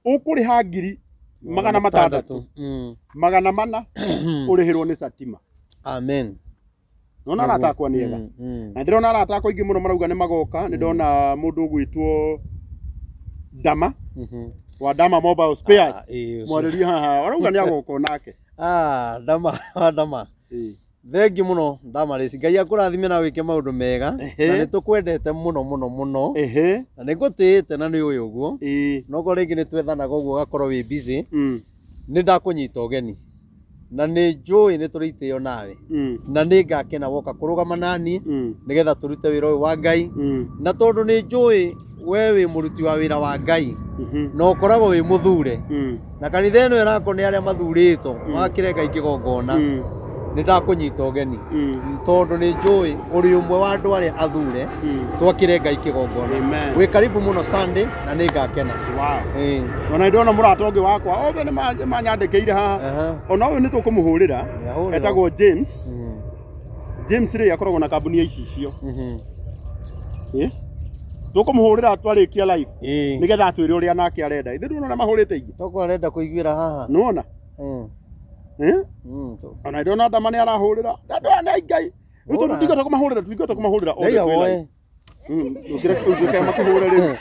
ũkũrĩha 600,000, 400 ũrĩhĩrwo nĩ Satima. Amen. Nona arata akwa nĩ ega. Na ndĩrona arata akwa aingĩ mũno marauga nĩ magoka. Nĩ ndona mũndũ ũgwĩtwo Dama wa Dama Mobile Spares. Ah, ĩĩ, ũcio. Mwarĩrie haha arauga nĩ agoka onake. Ah, Dama, Dama. Ĩĩ. Thengiũ mũno Damaris. Ngai akũrathime na wĩke maũndũ mega. Ehe. Na nĩ tũkwendete mũno mũno mũno. Ehe. Na nĩ ngũtĩĩte na nĩ ũĩ ũguo. Ĩĩ. Nokorwo rĩngĩ nĩ twethanaga ũguo ũgakorwo wĩ busy. Nĩ ndakũnyita ũgeni. Na nĩ njũĩ nĩ tũrĩ itĩo nawe. Na nĩ ngakena woka kũrũgama naniĩ nĩgetha tũrute wĩra ũyũ wa Ngai. Na tondũ nĩ njũĩ we wĩ mũruti wa wĩra wa Ngai na ũkoragwo wĩ mũthure. Na kanitha ĩno ĩrakwo nĩ arĩa mathurĩtwo makĩre Ngai kĩgongona. Nĩ ndakũnyita ũgeni. Tondũ nĩ njũĩ ũrĩ ũmwe wa andũ arĩa athure twakĩre Ngai kĩgongona. Amen. Wĩ karibu mũno Sunday na nĩ ngakena. Wow. Ĩĩ. Ona ndona mũrata ũngĩ wakwa othe nĩ manyandĩkĩire haha. Ona ũyũ nĩ tũkũmũhũrĩra. Nĩahũrĩrwo. Etagwo James. James rĩ akoragwo na kambuni ya icicio. Ĩ? Tũkũmũhũrĩra twarĩkia live Ĩĩ. nĩgetha atwĩre ũrĩa nake arenda. Ithe ndũrona ũrĩa mahũrĩte ingĩ. Tokorwo arenda kũiguĩra haha. Nĩwona? Eh? Ona ndona Dama nĩ arahũrĩra. Andũ aya nĩ Ngai. Rĩu tondũ Hũra. tũtingĩhota kũmahũrĩra, tũtingĩhota kũmahũrĩra othe Ngai twĩ live. awoe. Ndũkĩreke makĩhũre rĩu.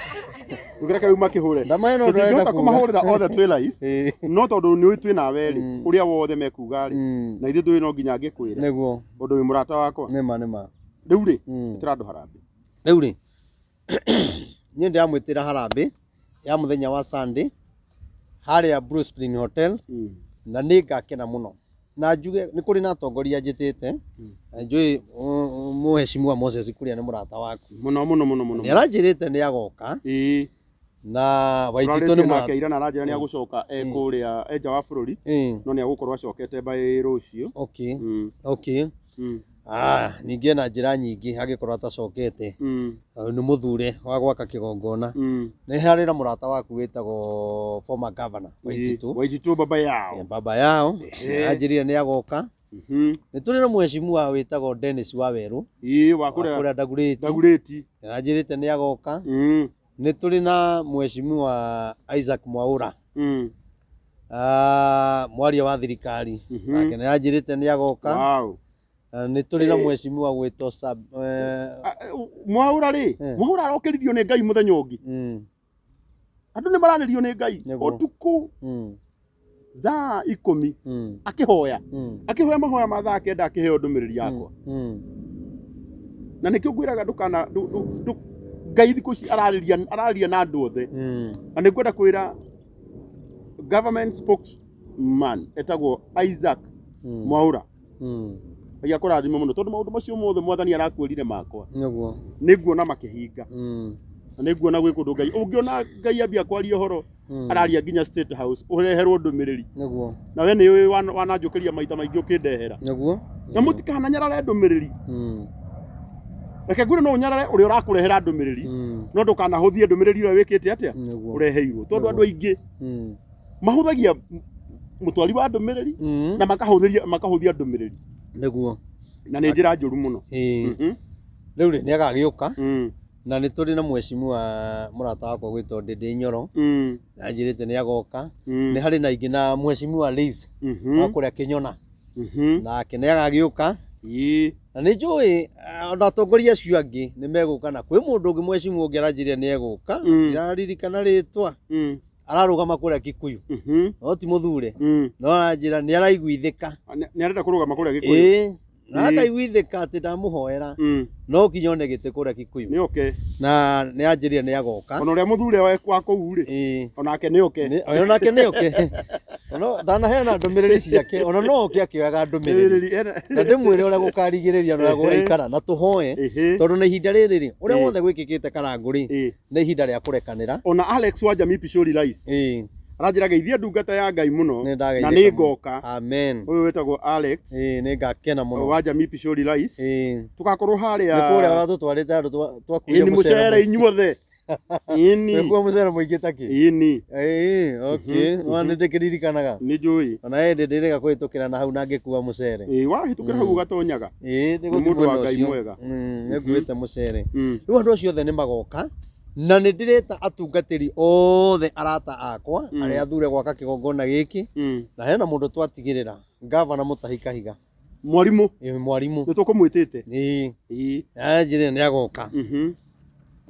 Ndũkĩreke rĩu makĩhũre. Dama ĩno ndũrenda Tũtingĩhota kuga. kũmahũrĩra othe twĩ live. Ĩĩ. No tondũ nĩ ũĩ twĩ nawe rĩ, ũrĩa wothe mekuga rĩ, na ithuĩ ndũĩ no nginya ngĩkwĩre. Nĩguo. Ũndũ wĩ mũrata wakwa. Nĩma nĩma. Rĩu rĩ, ĩtĩra andũ harambee. Rĩu rĩ, niĩ ndĩramwĩtĩra harambee ya mũthenya wa Sunday harĩa Blue Spring Hotel na nĩ ngakena mũno. Na njuge nĩ kũrĩ na atongoria njĩtĩte na njũĩ mũheshimiwa Moses Kuria nĩ mũrata waku. Mũno mũno mũno mũno. Nĩ aranjĩrĩte nĩ agoka Ĩĩ. na Waititũ nĩ Tũrarĩtie mũrata. nake ira na aranjĩra nĩ agũcoka e kũrĩa e nja wa bũrũri no nĩ agũkorwo acokete by rũciũ. Okay. Okay. Ah, ningĩ ena njĩra nyingĩ angĩkorwo atacokete. Nĩ mũthure wa gwaka kĩgongona. Nĩ harĩ na mũrata waku wĩtagwo former governor Waititũ. Waititũ baba yao. Baba yao Ehe. anjĩrire nĩ agoka. Nĩ tũrĩ na mheshimiwa wĩtagwo Dennis Wawerũ Ĩĩ wa wa kũrĩa kũrĩa Dagoretti. Dagoretti. Aranjĩrĩte nĩ agoka. Nĩ tũrĩ na mheshimiwa Isaac Mwaura. Mwaria wa thirikari. Nake nĩ aranjĩrĩte nĩ agoka. Wow. Nĩ tũrĩ na mheshimiwa gwĩtwo Mwaura rĩ, Mwaura arokĩririo nĩ Ngai mũthenya ũngĩ. Andũ nĩ maranĩrio nĩ Ngai ũtukũ thaa 10 akĩhoya. Akĩhoya mahoya ma thaa 9 akĩheo ndũmĩrĩri yakwa. Na nĩkĩo ngwĩraga ndũkana Ngai thikũ ici ararĩria na andũ othe. Na nĩ ngwenda kwĩra government spokesman etagwo Isaac Mwaura. Ngai akũrathime mũno tondũ maũndũ macio mothe mwathani arakwĩrire makwa. Nĩguo. Nĩ nguona makĩhinga. Na nĩ nguona gwĩ kũndũ Ngai ũngĩona Ngai ambia kwaria ũhoro araria nginya State House ũreherwo ndũmĩrĩri. Nĩguo. Na we nĩ ũĩ wananjũkĩria maita maingĩ ũkĩndehera. Nĩguo. Na mũtikananyarare ndũmĩrĩri. Reke ngwĩre no ũnyarare ũrĩa ũrakũrehera ndũmĩrĩri, no ndũkanahũthie ndũmĩrĩri ĩrĩa wĩkĩte atĩa, ũreheirwo, tondũ andũ aingĩ mahũthagia mũtwari wa ndũmĩrĩri na makahũthia ndũmĩrĩri. Nĩguo. Na nĩ njĩra njũru mũno. Rĩu rĩ, nĩ agagĩũka na nĩ tũrĩ na mheshimiwa mũrata wakwa gwĩtwo Ndĩndĩ Nyoro, anjĩrĩte nĩ agoka. Nĩ harĩ na ingĩ na mheshimiwa Liz wa kũrĩa Kĩnyona, nake nĩ agagĩũka. Na nĩ njũĩ ona atongoria acio angĩ nĩ megũka, na kwĩ mũndũ ũngĩ mheshimiwa ũngĩ aranjĩrire nĩ egũka, ndiraririkana rĩtwa, ararũgama kũrĩa Kikuyu, no ti mũthure, no aranjĩra nĩ araiguithĩka. Nĩ arenda kũrũgama kũrĩa Gĩkũyũ. Ĩĩ, na akaiguithĩka atĩ ndamũhoera no kinya one gĩtĩ kũrĩa Kikuyu. Nĩ oke. Na nĩ anjĩrire nĩ agoka. Ona ũrĩa mũthure wa kũu rĩ, onake nĩ oke. Onake nĩ oke. Ono ndanaheana ndũmĩrĩri ciake, ona no oke akĩoyaga ndũmĩrĩri, na ndĩmwĩre ũrĩa gũkarigĩrĩria na ũrĩa gũgaikara, na tũhoe, tondũ na ihinda rĩrĩ rĩ, ũrĩa wothe gwĩkĩkĩte Karangũ rĩ, nĩ ihinda rĩa kũrekanĩra. Ona Alex wa Jamii Pishori Rice aranjĩra geithia ndungata ya Ngai mũno, na nĩ ngoka. Amen. Ũyũ wĩtagwo Alex. Ĩĩ, nĩ ngakena mũno. Wa Jamii Pishori Rice. Tũgakorwo harĩa nĩ kũrĩa watũtwarĩte handũ twakuire Ĩni, mũcere inyuothe. Ĩni. Twakua mũcere mũingĩ takĩ. Ĩni. Ĩĩ, okay, nĩ ndĩkĩririkanaga. Nĩ njũĩ. Ona hĩndĩ ndĩrĩga kũhĩtũkĩra na hau na ngĩkua mũcere. Ĩĩ, wahĩtũkĩra hau ũgatonyaga. Ĩĩ, nĩ mũndũ wa Ngai mwega. Nĩnguĩte mũcere. Rĩu andũ acio othe nĩ magoka, na nĩ ndĩreta atungatĩri othe arata akwa arĩa athure gwaka kĩgongona gĩkĩ, na hena mũndũ twatigĩrĩra, ngavana Mũtahi Kahiga. Mwarimũ. Ĩĩ, mwarimũ. Nĩ tũkũmwĩtĩte. Ĩĩ. Anjĩrire nĩ agoka.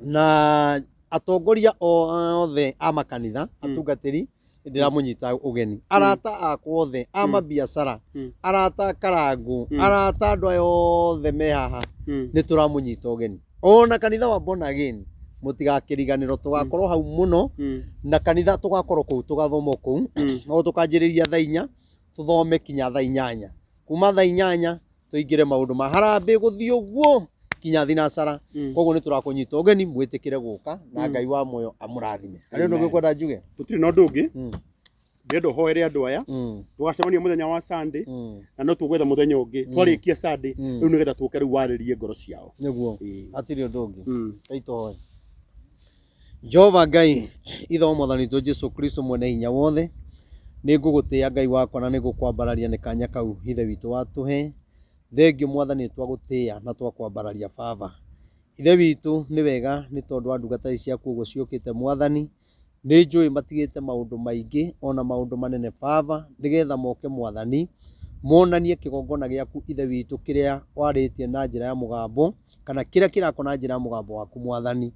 Na atongoria othe a makanitha, atungatĩri, ndĩramũnyita ũgeni, arata akwa othe a mabiacara, arata Karangũ, arata andũ aya othe me haha, nĩ tũramũnyita ũgeni. Ona kanitha wa Born Again mũtigakĩriganĩrwo, tũgakorwo hau mũno, na kanitha tũgakorwo kũu, tũgathoma kũu, no tũkanjĩrĩria thaa 4 tũthome kinya thaa 8, kuma thaa 8 tũingĩre maũndũ ma harambĩ gũthiĩ ũguo kinya thinacara. Koguo nĩ tũrakũnyita ũgeni, mwĩtĩkĩre gũka, na Ngai wa muoyo amũrathime. Harĩ ũndũ ũngĩ ũkwenda njuge? Tũtirĩ na ũndũ ũngĩ. Ndĩrenda ũhoere andũ aya. Tũgacemania mũthenya wa Sunday, na no tũgwetha mũthenya ũngĩ twarĩkia Sunday rĩu, nĩgetha tũke rĩu warĩrie ngoro ciao. Nĩguo. Hatirĩ ũndũ ũngĩ. Ngai, tũhoe. Jehova Ngai, ithe wa mwathani witũ Jesu Kristo mwene hinya wothe, nĩ ngũgũtĩĩa Ngai wakwa, na nĩ ngũkwambararia nĩ kanya kau ithe witũ watũhe. Thengio mwathani, twagũtĩĩa na twakwambararia baba. Ithe witũ, nĩ wega nĩ tondũ wa ndungata ici ciaku ũguo ciũkĩte mwathani, nĩ njũĩ matigĩte maũndũ maingĩ ona maũndũ manene baba, nĩgetha moke mwathani monanie kĩgongona gĩaku ithe witũ, kĩrĩa warĩtie na njĩra ya mũgambo, kana kĩrĩa kĩrakwo na njĩra ya mũgambo waku mwathani.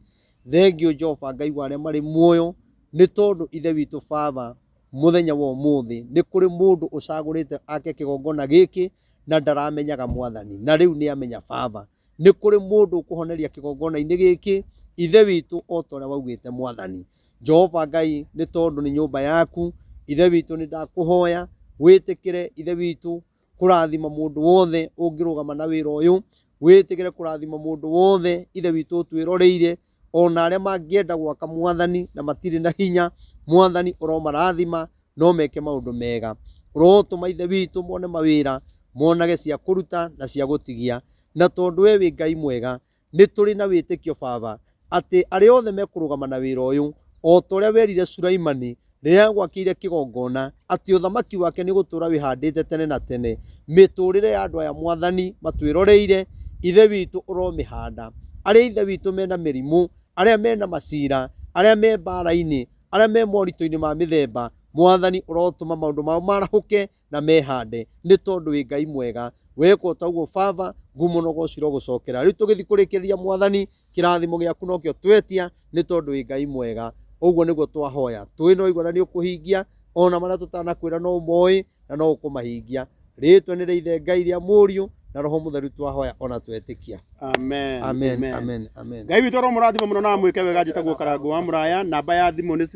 Thengio Jehova Ngai wa arĩa marĩ muoyo, nĩ tondũ ithe witũ baba, mũthenya wa ũmũthĩ nĩ kũrĩ mũndũ ũcagũrĩte ake kĩgongona gĩkĩ na ndaramenyaga mwathani, na rĩu nĩ amenya baba. Nĩ kũrĩ mũndũ ũkũhoneria kĩgongona-inĩ gĩkĩ ithe witũ, o ta ũrĩa waugĩte mwathani. Jehova Ngai, nĩ tondũ nĩ nyũmba yaku ithe witũ, nĩ ndakũhoya wĩtĩkĩre ithe witũ kũrathima mũndũ wothe ũngĩrũgama na wĩra ũyũ, wĩtĩkĩre kũrathima mũndũ wothe ithe witũ ũtwĩroreire, ona arĩa mangĩenda gwaka mwathani na matirĩ na hinya, mwathani ũromarathima no meke maũndũ mega. Ũrotũma ithe witũ mone mawĩra, monage cia kũruta na cia gũtigia, na tondũ we wĩ Ngai mwega, nĩ tũrĩ na wĩtĩkio baba atĩ arĩa othe mekũrũgama na wĩra ũyũ, o ta ũrĩa werire Sulaimani rĩrĩa gwakĩire kĩgongona atĩ ũthamaki wake nĩ gũtũũra wĩhandĩte tene na tene, mĩtũrĩre ya andũ aya mwathani matwĩroreire ithe witũ ũromĩhanda. Arĩa ithe witũ mena mĩrimũ, arĩa mena macira, arĩa me mbara-inĩ, arĩa me moritũ-inĩ ma mĩthemba, mwathani ũrotũma maũndũ mao marahũke na mehande, nĩ tondũ wĩ Ngai mwega. Wekwo ta ũguo baba, ngumo na ũgoci ũrogũcokera. Rĩu tũgĩthiĩ kũrĩkĩrĩria mwathani, kĩrathimo gĩaku nokĩo twetia, nĩ tondũ wĩ Ngai mwega. Ũguo nĩguo twahoya, tũĩ no igua na nĩ ũkũhingia, ona marĩa tũtanakwĩra no ũmoĩ na no ũkũmahingia. Rĩtwa nĩ rĩa ithe Ngai, rĩa Mũriũ na Roho Mũtheru, twahoya ona twetĩkia. Amen. Amen, amen, amen. Ngai witũ aromũrathima mũno na amwĩke wega. Njĩtagwo Karangũ wa Mũraya, namba ya thimũ nĩ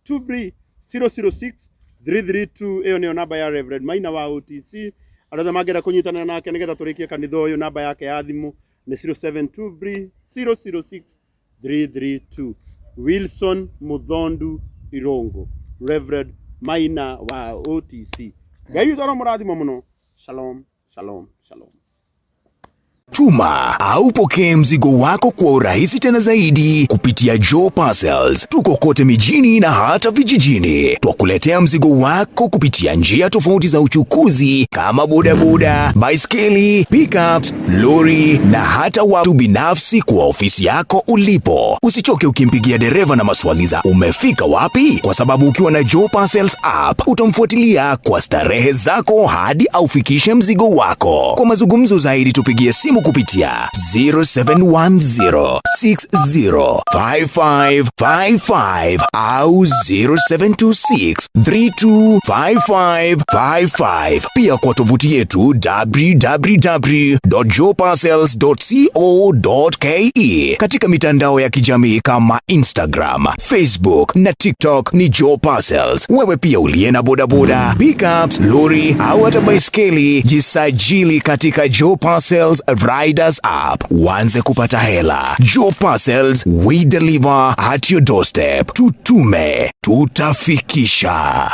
0723 006 332. Ĩyo nĩyo namba ya Reverend Maina wa OTC. Andũ othe mangĩenda kũnyitanĩra nake nĩgetha tũrĩkie kanitha ũyũ, namba yake ya thimũ nĩ 0723 006 332. Wilson Muthondu Irongo, Reverend Maina wa OTC. Ngai witũ aromũrathima mũno. Shalom, shalom, shalom. Tuma au pokee mzigo wako kwa urahisi tena zaidi kupitia Joe Parcels. Tuko kote mijini na hata vijijini. Twakuletea mzigo wako kupitia njia tofauti za uchukuzi kama bodaboda, baiskeli, pickups, lori na hata watu binafsi kwa ofisi yako ulipo. Usichoke ukimpigia dereva na maswali za umefika wapi, kwa sababu ukiwa na Joe Parcels app utamfuatilia kwa starehe zako hadi aufikishe mzigo wako. Kwa mazungumzo zaidi tupigie simu kupitia 0710605555 au 0726325555. Pia kwa tovuti yetu www.joeparcels.co.ke. Katika mitandao ya kijamii kama Instagram, Facebook na TikTok ni Joe Parcels. Wewe pia uliye na bodaboda, pickups, lori au hata baiskeli, jisajili katika Joe Parcels Riders app uanze kupata hela. Joe Parcels, we deliver at your doorstep. Tutume, tutafikisha.